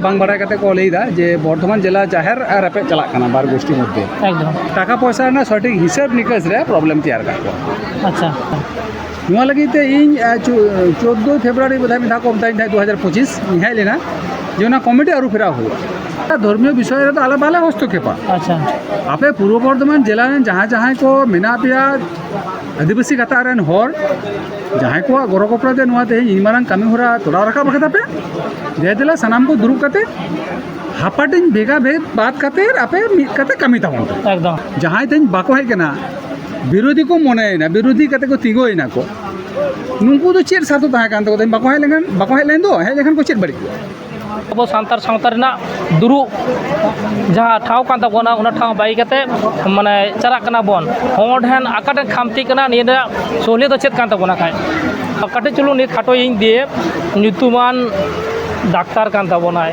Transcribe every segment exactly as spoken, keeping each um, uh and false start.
ᱵᱟᱝ ᱵᱟᱲᱟᱭ ᱠᱟᱛᱮ ᱠᱚ ᱞᱟᱹᱭᱫᱟ ᱡᱮ ᱵᱚᱨᱫᱷᱚᱢᱟᱱ ᱡᱮᱞᱟ ᱡᱟᱦᱮᱨ ᱨᱮᱯᱮᱡ ᱪᱟᱞᱟᱜ ᱠᱟᱱᱟ ᱵᱟᱨ ᱜᱳᱥᱴᱤ ᱢᱚᱫᱽᱫᱷᱮ᱾ ᱮᱠᱫᱚᱢ᱾ ᱴᱟᱠᱟ ᱯᱚᱭᱥᱟ ᱨᱮᱱᱟᱜ ᱥᱚᱴᱷᱤᱠ ᱦᱤᱥᱟᱹᱵ ᱱᱤᱠᱟᱹᱥ ᱨᱮ ᱯᱨᱚᱵᱞᱮᱢ ᱛᱮᱭᱟᱨ ᱠᱟᱜ ᱠᱚᱣᱟ᱾ ᱟᱪᱪᱷᱟ᱾ ᱱᱚᱣᱟ ᱞᱟᱹᱜᱤᱫ ᱛᱮ ᱤᱧ ᱪᱳᱫᱽᱫᱳ ᱯᱷᱮᱵᱽᱨᱩᱣᱟᱨᱤ ᱵᱳᱫᱷᱚᱭ ᱢᱤᱫ ᱫᱷᱟᱣ ᱠᱚ ᱢᱮᱛᱟᱧ ᱛᱟᱦᱮᱸᱫ, ᱫᱩ ᱦᱟᱡᱟᱨ ᱯᱚᱸᱪᱤᱥ ᱤᱧ ᱦᱮᱡ ᱞᱮᱱᱟ, ᱡᱮ ᱚᱱᱟ ᱠᱚᱢᱤᱴᱤ ᱟᱹᱨᱩ ᱯᱷᱮᱨᱟᱣ ᱦᱩᱭᱩᱜᱼᱟ᱾ ᱫᱷᱚᱨᱢᱤᱭᱚ ᱵᱤᱥᱚᱭ ᱨᱮᱫᱚ ᱟᱞᱮ ᱵᱟᱞᱮ ᱦᱚᱥᱛᱚᱠᱷᱮᱯᱟ᱾ ᱟᱪᱪᱷᱟ᱾ ᱟᱯᱮ ᱯᱩᱨᱵᱚ ᱵᱚᱨᱫᱷᱚᱢᱟᱱ ᱡᱮᱞᱟ ᱨᱮᱱ ᱡᱟᱦᱟᱸ ᱡᱟᱦᱟᱸᱭ ᱠᱚ ᱢᱮᱱᱟᱜ ᱯᱮᱭᱟ, ᱟᱹᱫᱤᱵᱟᱹᱥᱤ ᱜᱟᱛᱟᱠ ᱨᱮᱱ ᱦᱚᱲ, ᱡᱟᱦᱟᱸᱭ ᱠᱚᱣᱟᱜ ᱜᱚᱲᱚ ᱜᱚᱯᱚᱲᱚ ᱛᱮ ᱱᱚᱣᱟ ᱛᱮᱦᱮᱧ ᱤᱧ ᱢᱟᱨᱟᱝ ᱠᱟᱹᱢᱤ ᱦᱚᱨᱟ ᱛᱚᱨᱟᱣ ᱨᱟᱠᱟᱵ ᱠᱟᱫᱟ ᱯᱮ, ᱫᱮ ᱫᱮᱞᱟ ᱥᱟᱱᱟᱢ ᱠᱚ ᱫᱩᱲᱩᱵ ᱠᱟᱛᱮ ᱦᱟᱯᱟᱴᱤᱧ ᱵᱷᱮᱜᱟ ᱵᱷᱮᱫ ᱵᱟᱫ ᱠᱟᱛᱮ ᱟᱯᱮ ᱢᱤᱫ ᱠᱟᱛᱮ ᱠᱟᱹᱢᱤ ᱛᱟᱵᱚᱱ ᱯᱮ᱾ ᱮᱠᱫᱚᱢ᱾ ᱡᱟᱦᱟᱸᱭ ᱛᱮᱦᱮᱧ ᱵᱟᱠᱚ ᱦᱮᱡ ᱠᱟᱱᱟ, ᱵᱤᱨᱳᱫᱷᱤ ᱠᱚ ᱢᱚᱱᱮᱭᱮᱱᱟ, ᱵᱤᱨᱳᱫᱷᱤ ᱠᱟᱛᱮ ᱠᱚ ᱛᱤᱸᱜᱩᱭᱮᱱᱟ ᱠᱚ, ᱱᱩᱠᱩ ᱫᱚ ᱪᱮᱫ ᱥᱟᱨᱛᱷᱚ ᱛᱟᱦᱮᱸ ᱠᱟᱱ ᱛᱟᱠᱚᱣᱟ? ᱛᱮᱦᱮᱧ ᱵᱟᱠᱚ ᱦᱮᱡ ᱞᱮᱱᱠᱷᱟᱱ, ᱵᱟᱠᱚ ᱦᱮᱡ ᱞᱮᱱ ᱫᱚ, ᱦᱮᱡ ᱞᱮᱱᱠᱷᱟᱱ ᱠᱚ ᱪᱮᱫ ᱵᱟᱹᱲᱤᱡ ᱠᱚᱜᱼᱟ? ᱟᱵᱚ ᱥᱟᱱᱛᱟᱲ ᱥᱟᱶᱛᱟ ᱨᱮᱱᱟᱜ ᱫᱩᱲᱩᱵ ᱡᱟᱦᱟᱸ ᱴᱷᱟᱶ ᱠᱟᱱ ᱛᱟᱵᱚᱱᱟ, ᱚᱱᱟ ᱴᱷᱟᱶ ᱵᱟᱹᱜᱤ ᱠᱟᱛᱮ ᱢᱟᱱᱮ ᱪᱟᱞᱟᱜ ᱠᱟᱱᱟ ᱵᱚᱱ᱾ ᱦᱚᱲ ᱴᱷᱮᱱ ᱚᱠᱟᱴᱷᱮᱱ ᱠᱷᱟᱢᱛᱤ ᱠᱟᱱᱟ, ᱱᱤᱭᱟᱹ ᱨᱮᱱᱟᱜ ᱥᱚᱞᱦᱮ ᱫᱚ ᱪᱮᱫ ᱠᱟᱱ ᱛᱟᱵᱚᱱᱟ? ᱠᱷᱟᱡ ᱠᱟᱹᱴᱤᱡ ᱪᱩᱞᱩᱝ ᱱᱤᱛ ᱠᱷᱟᱴᱚᱭᱤᱧ ᱫᱤᱭᱮ, ᱧᱩᱛᱩᱢᱟᱱ ᱰᱟᱠᱛᱟᱨ ᱠᱟᱱ ᱛᱟᱵᱚᱱᱟᱭ,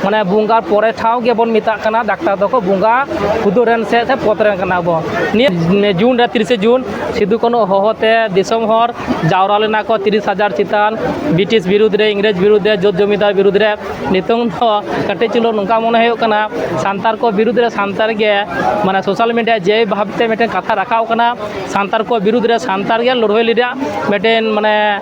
ᱢᱟᱱᱮ ᱵᱚᱸᱜᱟ ᱯᱚᱨᱮ ᱴᱷᱟᱶ ᱜᱮᱵᱚᱱ ᱢᱮᱛᱟᱜ ᱠᱟᱱᱟ, ᱰᱟᱠᱛᱟᱨ ᱫᱚᱠᱚ ᱵᱚᱸᱜᱟ ᱦᱩᱫᱟᱹᱨ ᱨᱮᱱ ᱥᱮ, ᱥᱮ ᱯᱚᱫ ᱨᱮᱱ ᱠᱟᱱᱟ ᱵᱚᱱ᱾ ᱱᱤᱭᱟᱹ ᱡᱩᱱ ᱨᱮ, ᱛᱤᱨᱤᱥᱮ ᱡᱩᱱ, ᱥᱤᱫᱩ ᱠᱟᱹᱱᱦᱩ ᱦᱚᱦᱚᱛᱮ ᱫᱤᱥᱚᱢ ᱦᱚᱲ ᱡᱟᱣᱨᱟ ᱞᱮᱱᱟ ᱠᱚ ᱛᱤᱨᱤᱥ ᱦᱟᱡᱟᱨ ᱪᱮᱛᱟᱱ, ᱵᱨᱤᱴᱤᱥ ᱵᱤᱨᱩᱫᱽ ᱨᱮ, ᱤᱝᱨᱮᱡᱽ ᱵᱤᱨᱩᱫᱽ ᱨᱮ, ᱡᱳᱛ ᱡᱚᱢᱤᱫᱟᱨ ᱵᱤᱨᱩᱫᱽ ᱨᱮ᱾ ᱱᱤᱛᱚᱝ ᱫᱚ ᱠᱟᱹᱴᱤᱡ ᱪᱩᱞᱩᱝ ᱱᱚᱝᱠᱟ ᱢᱚᱱᱮ ᱦᱩᱭᱩᱜ ᱠᱟᱱᱟ, ᱥᱟᱱᱛᱟᱲ ᱠᱚ ᱵᱤᱨᱩᱫᱽ ᱨᱮ ᱥᱟᱱᱛᱟᱲ ᱜᱮ, ᱢᱟᱱᱮ, ᱥᱳᱥᱟᱞ ᱢᱤᱰᱤᱭᱟ ᱡᱮ ᱵᱷᱟᱵᱽᱛᱮ ᱢᱤᱫᱴᱮᱱ ᱠᱟᱛᱷᱟ ᱨᱟᱠᱟᱵ ᱠᱟᱱᱟ, ᱥᱟᱱᱛᱟᱲ ᱠᱚ ᱵᱤᱨᱩᱫᱽ ᱨᱮ ᱥᱟᱱᱛᱟᱲ ᱜᱮ ᱞᱟᱹᱲᱦᱟᱹᱭ ᱞᱟᱹᱜᱤᱫ ᱢᱤᱫᱴᱮᱱ, ᱢᱟᱱᱮ,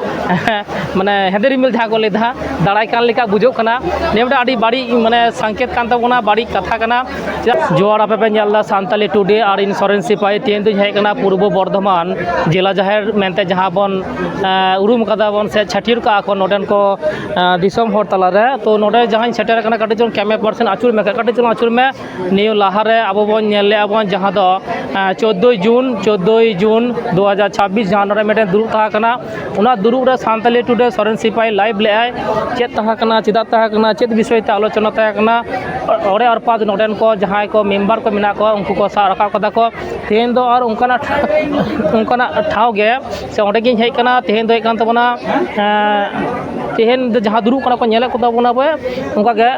ᱢᱟᱱᱮ, ᱦᱮᱸᱫᱮ ᱨᱤᱢᱤᱞ ᱡᱟᱦᱟᱸ ᱠᱚ ᱞᱟᱹᱭ ᱫᱟ, ᱫᱟᱲᱟᱭ ᱠᱟᱱ ᱞᱮᱠᱟ ᱵᱩᱡᱷᱟᱹᱜ ᱠᱟᱱᱟ᱾ ᱱᱤᱭᱟᱹ ᱢᱤᱫᱴᱟᱝ ᱟᱹᱰᱤ ᱵᱟᱹᱲᱤᱡ, ᱢᱟᱱᱮ, ᱥᱚᱝᱠᱮᱛ ᱠᱟᱱ ᱛᱟᱵᱚᱱᱟ, ᱵᱟᱹᱲᱤᱡ ᱠᱟᱛᱷᱟ ᱠᱟᱱᱟ᱾ ᱪᱮᱫᱟᱜ? ᱡᱚᱦᱟᱨ, ᱟᱯᱮ ᱯᱮ ᱧᱮᱞ ᱮᱫᱟ ᱥᱟᱱᱛᱟᱞᱤ ᱴᱩᱰᱮ ᱟᱨ ᱤᱧ ᱥᱚᱨᱮᱱ ᱥᱤᱯᱟᱦᱤ᱾ ᱛᱮᱦᱮᱧ ᱫᱚᱧ ᱦᱮᱡ ᱠᱟᱱᱟ ᱯᱩᱨᱵᱚ ᱵᱚᱨᱫᱷᱚᱢᱟᱱ ᱡᱮᱞᱟ ᱡᱟᱦᱮᱨ ᱢᱮᱱᱛᱮ ᱡᱟᱦᱟᱸ ᱵᱚᱱ, ᱮᱸ, ᱩᱨᱩᱢ ᱠᱟᱫᱟ ᱵᱚᱱ ᱥᱮ ᱪᱷᱟᱹᱴᱭᱟᱹᱨ ᱠᱟᱜᱼᱟ ᱠᱚ ᱱᱚᱰᱮᱱ ᱠᱚ, ᱮᱸ, ᱫᱤᱥᱚᱢ ᱦᱚᱲ ᱛᱟᱞᱟᱨᱮ᱾ ᱛᱚ, ᱱᱚᱰᱮ ᱡᱟᱦᱟᱸᱧ ᱥᱮᱴᱮᱨ ᱟᱠᱟᱱᱟ, ᱠᱟᱹᱴᱤᱡ ᱪᱩᱞᱩᱝ ᱠᱮᱢᱮᱨᱟ ᱯᱟᱨᱥᱚᱱ ᱟᱹᱪᱩᱨ ᱢᱮ, ᱠᱟᱹᱴᱤᱡ ᱪᱩᱞᱩᱝ ᱟᱹᱪᱩᱨ ᱢᱮ᱾ ᱱᱤᱭᱟᱹ ᱞᱟᱦᱟᱨᱮ ᱟᱵᱚ ᱵᱚᱱ ᱧᱮᱞ ᱞᱮᱜᱼᱟ ᱵᱚᱱ, ᱡᱟᱦᱟᱸ ᱫᱚ, ᱮᱸ, ᱪᱳᱫᱽᱫᱳᱭ ᱡᱩᱱ, ᱪᱳᱫᱽᱫᱳᱭ ᱡᱩᱱ ᱫᱩ ᱦᱟᱡᱟᱨ ᱪᱷᱟᱵᱵᱤᱥ, ᱡᱟᱦᱟᱸ ᱱᱚᱰᱮ ᱢᱤᱫᱴᱮᱱ ᱫᱩᱲᱩᱵ ᱛᱟᱦᱮᱸ ᱠᱟᱱᱟ, ᱚᱱᱟ ᱫᱩᱲᱩᱵ ᱨᱮ ᱥᱟᱱᱛᱟᱞᱤ ᱴᱩᱰᱮ ᱥᱚᱨᱮᱱ ᱥᱤᱯᱟᱦᱤ ᱞᱟᱭᱤᱵᱷ ᱞᱮᱜᱼᱟᱭ᱾ ᱪᱮᱫ ᱛᱟᱦᱮᱸ ᱠᱟᱱᱟ, ᱪᱮᱫᱟᱜ ᱛᱟᱦᱮᱸ ᱠᱟᱱᱟ, ᱪᱮᱫ ᱵᱤᱥᱚᱭ ᱛᱮ ᱟᱞᱳᱪᱚᱱᱟ ᱛᱟᱦᱮᱸ ᱠᱟᱱᱟ, ᱚᱲᱮ ᱟᱨᱯᱟᱛ ᱱᱚᱰᱮᱱ ᱠᱚ ᱡᱟᱦᱟᱸᱭ ᱠᱚ ᱢᱮᱢᱵᱟᱨ ᱠᱚ ᱢᱮᱱᱟᱜ ᱠᱚᱣᱟ, ᱩᱱᱠᱩ ᱠᱚ ᱥᱟᱵ ᱨᱟᱠᱟᱵ ᱠᱟᱫᱟ ᱠᱚ᱾ ᱛᱮᱦᱮᱧ ᱫᱚ ᱟᱨ ᱚᱱᱠᱟᱱᱟᱜ, ᱚᱱᱠᱟᱱᱟᱜ ᱴᱷᱟᱶ ᱜᱮ ᱥᱮ ᱚᱸᱰᱮ ᱜᱤᱧ ᱦᱮᱡ ᱠᱟᱱᱟ᱾ ᱛᱮᱦᱮᱧ ᱫᱚ ᱦᱮᱡ ᱠᱟᱱ ᱛᱟᱵᱚᱱᱟ, ᱮᱸ, ᱛᱮᱦᱮᱧ ᱫᱚ ᱡᱟᱦᱟᱸ ᱫᱩᱲᱩᱵ ᱠᱟᱱᱟ ᱠᱚ, ᱧᱮᱞᱮᱫ ᱠᱚ ᱛᱟᱵᱚᱱᱟ ᱵᱚ, ᱚᱱᱠᱟ ᱜᱮ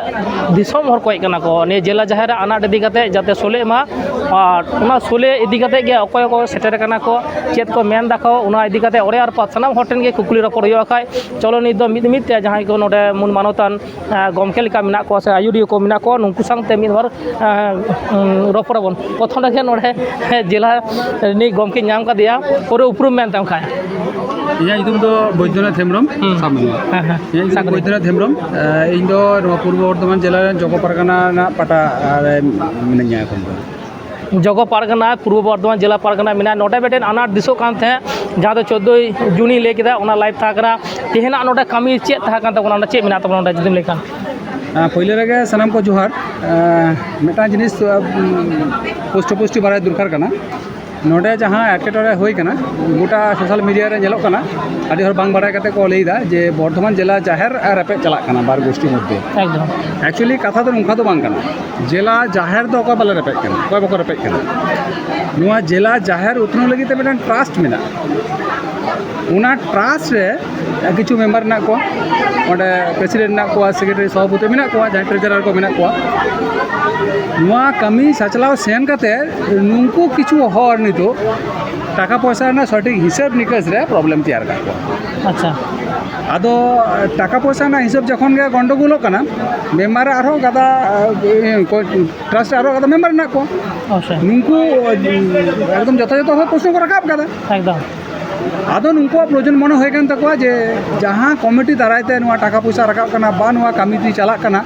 ᱫᱤᱥᱚᱢ ᱦᱚᱲ ᱠᱚ ᱦᱮᱡ ᱠᱟᱱᱟ ᱠᱚ ᱱᱤᱭᱟᱹ ᱡᱮᱞᱟ ᱡᱟᱦᱮᱨ ᱨᱮ ᱟᱱᱟᱴ ᱤᱫᱤ ᱠᱟᱛᱮ ᱡᱟᱛᱮ ᱥᱚᱞᱦᱮᱜ ᱢᱟ᱾ ᱟᱨ ᱚᱱᱟ ᱥᱩᱞᱮ ᱤᱫᱤ ᱠᱟᱛᱮ ᱜᱮ ᱚᱠᱚᱭ ᱠᱚ ᱥᱮᱴᱮᱨ ᱠᱟᱱᱟ ᱠᱚ, ᱪᱮᱫ ᱠᱚ ᱢᱮᱱ ᱫᱟᱠᱚ, ᱚᱱᱟ ᱤᱫᱤ ᱠᱟᱛᱮ ᱚᱲᱮ ᱟᱨ ᱯᱟᱛ ᱥᱟᱱᱟᱢ ᱦᱚᱲ ᱴᱷᱮᱱ ᱜᱮ ᱠᱩᱠᱞᱤ ᱨᱚᱯᱚᱲ ᱦᱩᱭᱩᱜᱼᱟ᱾ ᱠᱷᱟᱡ ᱪᱚᱞᱚ ᱱᱤᱛ ᱫᱚ ᱢᱤᱫ ᱢᱤᱫ ᱛᱮ ᱡᱟᱦᱟᱸᱭ ᱠᱚ ᱱᱚᱰᱮ ᱢᱩᱞ ᱢᱟᱱᱚᱛᱟᱱ ᱜᱚᱢᱠᱮ ᱞᱮᱠᱟ ᱢᱮᱱᱟᱜ ᱠᱚᱣᱟ ᱥᱮ ᱟᱭᱩᱨᱤᱭᱟᱹ ᱠᱚ ᱢᱮᱱᱟᱜ ᱠᱚᱣᱟ, ᱱᱩᱠᱩ ᱥᱟᱶᱛᱮ ᱢᱤᱫ ᱵᱟᱨ ᱨᱚᱯᱚᱲ ᱟᱵᱚᱱ᱾ ᱯᱨᱚᱛᱷᱚᱢ ᱨᱮᱜᱮ ᱱᱚᱰᱮ ᱡᱮᱞᱟ ᱨᱤᱱᱤᱡ ᱜᱚᱢᱠᱮ ᱧᱟᱢ ᱠᱟᱫᱮᱭᱟ, ᱯᱩᱨᱟᱹ ᱩᱯᱨᱩᱢ ᱢᱮᱱ ᱛᱟᱢ ᱠᱷᱟᱡ᱾ ᱤᱧᱟᱹᱜ ᱧᱩᱛᱩᱢ ᱫᱚ ᱵᱳᱭᱫᱚᱱᱟᱛᱷ ᱦᱮᱢᱵᱨᱚᱢ᱾ ᱦᱩᱸ᱾ ᱥᱟᱵ ᱢᱮ᱾ ᱦᱮᱸ, ᱦᱮᱸ᱾ ᱤᱧᱟᱹᱜ ᱧᱩᱛᱩᱢ ᱥᱟᱵ ᱫᱚ ᱢᱮ᱾ ᱵᱳᱭᱫᱚᱱᱟᱛᱷ ᱦᱮᱢᱵᱨᱚᱢ᱾ ᱮ, ᱤᱧ ᱫᱚ ᱱᱚᱣᱟ ᱯᱩᱨᱵᱚ ᱵᱚᱨᱫᱷᱚᱢᱟᱱ ᱡᱮᱞᱟ ᱨᱮᱱ ᱡᱚᱜᱚ ᱯᱟᱨᱜᱟᱱᱟ ᱨᱮᱱᱟᱜ ᱯᱟᱦᱴᱟ ᱨᱮ ᱢᱤᱱᱟᱹᱧᱟ ᱮᱠᱷᱚᱱ ᱫᱚ᱾ ᱡᱚᱜᱚ ᱯᱟᱨᱜᱟᱱᱟ, ᱯᱩᱨᱵᱚ ᱵᱚᱨᱫᱷᱚᱢᱟᱱ ᱡᱮᱞᱟ ᱯᱟᱨᱜᱟᱱᱟ ᱢᱮᱱᱟᱜᱼᱟ᱾ ᱱᱚᱰᱮ ᱢᱤᱫᱴᱮᱱ ᱟᱱᱟᱴ ᱫᱤᱥᱚᱜ ᱠᱟᱱ ᱛᱟᱦᱮᱸᱫ, ᱡᱟᱦᱟᱸ ᱫᱚ ᱪᱳᱫᱽᱫᱳᱭ ᱡᱩᱱᱤᱧ ᱞᱟᱹᱭ ᱠᱮᱫᱟ, ᱚᱱᱟ ᱞᱟᱭᱤᱵᱷ ᱛᱟᱦᱮᱸ ᱠᱟᱱᱟ᱾ ᱛᱮᱦᱮᱧᱟᱜ ᱱᱚᱰᱮ ᱠᱟᱹᱢᱤ ᱪᱮᱫ ᱛᱟᱦᱮᱸ ᱠᱟᱱ ᱛᱟᱵᱚᱱᱟ, ᱚᱱᱟ ᱪᱮᱫ ᱢᱮᱱᱟᱜ ᱛᱟᱵᱚᱱᱟ ᱚᱸᱰᱮ ᱡᱩᱫᱤᱢ ᱞᱟᱹᱭ ᱠᱷᱟᱱ? ᱟᱸ, ᱯᱳᱭᱞᱳ ᱨᱮᱜᱮ ᱥᱟᱱᱟᱢ ᱠᱚ ᱡᱚᱦᱟᱨ᱾ ᱟᱸ, ᱢᱤᱫᱴᱟᱝ ᱡᱤᱱᱤᱥ, ᱟᱸ, ᱯᱩᱥᱴᱟᱹ ᱯᱩᱥᱴᱤ ᱵᱟᱲᱟᱭ ᱫᱚᱨᱠᱟᱨ ᱠᱟᱱᱟ᱾ ᱱᱚᱰᱮ ᱡᱟᱦᱟᱸ ᱮᱴᱠᱮᱴᱚᱬᱮ ᱦᱩᱭ ᱠᱟᱱᱟ, ᱜᱚᱴᱟ ᱥᱳᱥᱟᱞ ᱢᱤᱰᱤᱭᱟ ᱨᱮ ᱧᱮᱞᱚᱜ ᱠᱟᱱᱟ, ᱟᱹᱰᱤ ᱦᱚᱲ ᱵᱟᱝ ᱵᱟᱲᱟᱭ ᱠᱟᱛᱮ ᱠᱚ ᱞᱟᱹᱭᱫᱟ ᱡᱮ ᱵᱚᱨᱫᱷᱚᱢᱟᱱ ᱡᱮᱞᱟ ᱡᱟᱦᱮᱨ ᱟᱨ ᱨᱮᱯᱮᱡ ᱪᱟᱞᱟᱜ ᱠᱟᱱᱟ ᱵᱟᱨ ᱜᱳᱥᱴᱤ ᱢᱚᱫᱽᱫᱷᱮ᱾ ᱮᱠᱫᱚᱢ᱾ ᱮᱠᱪᱩᱭᱮᱞᱤ ᱠᱟᱛᱷᱟ ᱫᱚ ᱱᱚᱝᱠᱟ ᱫᱚ ᱵᱟᱝ ᱠᱟᱱᱟ᱾ ᱡᱮᱞᱟ ᱡᱟᱦᱮᱨ ᱫᱚ ᱚᱠᱚᱭ ᱵᱟᱞᱮ ᱨᱮᱯᱮᱡ ᱠᱟᱱᱟ, ᱚᱠᱚᱭ ᱵᱟᱠᱚ ᱨᱮᱯᱮᱡ ᱠᱟᱱᱟ᱾ ᱱᱚᱣᱟ ᱡᱮᱞᱟ ᱡᱟᱦᱮᱨ ᱩᱛᱱᱟᱹᱣ ᱞᱟᱹᱜᱤᱫ ᱛᱮ ᱢᱤᱫᱴᱟᱝ ᱴᱨᱟᱥᱴ ᱢᱮᱱᱟᱜᱼᱟ᱾ ᱚᱱᱟ ᱴᱨᱟᱥᱴ ᱨᱮ ᱠᱤᱪᱷᱩ ᱢᱮᱢᱵᱟᱨ ᱢᱮᱱᱟᱜ ᱠᱚᱣᱟ, ᱚᱸᱰᱮ ᱯᱨᱮᱥᱤᱰᱮᱱᱴ ᱢᱮᱱᱟᱜ ᱠᱚᱣᱟ, ᱥᱮᱠᱨᱮᱴᱟᱨᱤ ᱥᱚᱵᱷᱟᱯᱚᱛᱤ ᱢᱮᱱᱟᱜ ᱠᱚᱣᱟ, ᱡᱟᱦᱟᱸᱭ ᱴᱨᱮᱡᱟᱨᱟᱨ ᱠᱚ ᱢᱮᱱᱟᱜ ᱠᱚᱣᱟ᱾ ᱱᱚᱣᱟ ᱠᱟᱹᱢᱤ ᱥᱟᱪᱞᱟᱣ ᱥᱮᱱ ᱠᱟᱛᱮ ᱱᱩᱠᱩ ᱠᱤᱪᱷᱩ ᱦᱚᱲ ᱱᱤᱛᱚᱜ ᱴᱟᱠᱟ ᱯᱚᱭᱥᱟ ᱨᱮᱱᱟᱜ ᱥᱚᱴᱷᱤᱠ ᱦᱤᱥᱟᱹᱵ ᱱᱤᱠᱟᱹᱥ ᱨᱮ ᱯᱨᱚᱵᱞᱮᱢ ᱛᱮᱭᱟᱨ ᱠᱟᱜ ᱠᱚᱣᱟ᱾ ᱟᱪᱪᱷᱟ᱾ ᱟᱫᱚ ᱴᱟᱠᱟ ᱯᱚᱭᱥᱟ ᱨᱮᱱᱟᱜ ᱦᱤᱥᱟᱹᱵ ᱡᱚᱠᱷᱚᱱ ᱜᱮ ᱜᱚᱱᱰᱚᱜᱳᱞᱚᱜ ᱠᱟᱱᱟ, ᱢᱮᱢᱵᱟᱨ ᱟᱨᱦᱚᱸ ᱜᱟᱫᱟ, ᱴᱨᱟᱥᱴ ᱨᱮ ᱟᱨᱦᱚᱸ ᱜᱟᱫᱟ ᱢᱮᱢᱵᱟᱨ ᱢᱮᱱᱟᱜ ᱠᱚᱣᱟ᱾ ᱚᱵᱚᱥᱥᱳᱭ᱾ ᱱᱩᱠᱩ ᱮᱠᱫᱚᱢ ᱡᱚᱛᱷᱟᱡᱚᱛᱷᱚ ᱵᱷᱟᱵᱮ ᱯᱨᱚᱥᱱᱚ ᱠᱚ ᱨᱟᱠᱟᱵ ᱠᱟᱫᱟ᱾ ᱮᱠᱫᱚᱢ᱾ ᱟᱫᱚ ᱱᱩᱠᱩᱣᱟᱜ ᱯᱨᱚᱭᱳᱡᱚᱱ ᱢᱚᱱᱮ ᱦᱩᱭ ᱠᱟᱱ ᱛᱟᱠᱚᱣᱟ ᱡᱮ ᱡᱟᱦᱟᱸ ᱠᱚᱢᱤᱴᱤ ᱫᱟᱨᱟᱭ ᱛᱮ ᱱᱚᱣᱟ ᱴᱟᱠᱟ ᱯᱚᱭᱥᱟ ᱨᱟᱠᱟᱵ ᱠᱟᱱᱟ ᱵᱟ ᱱᱚᱣᱟ ᱠᱟᱹᱢᱤ ᱪᱟᱞᱟᱜ ᱠᱟᱱᱟ,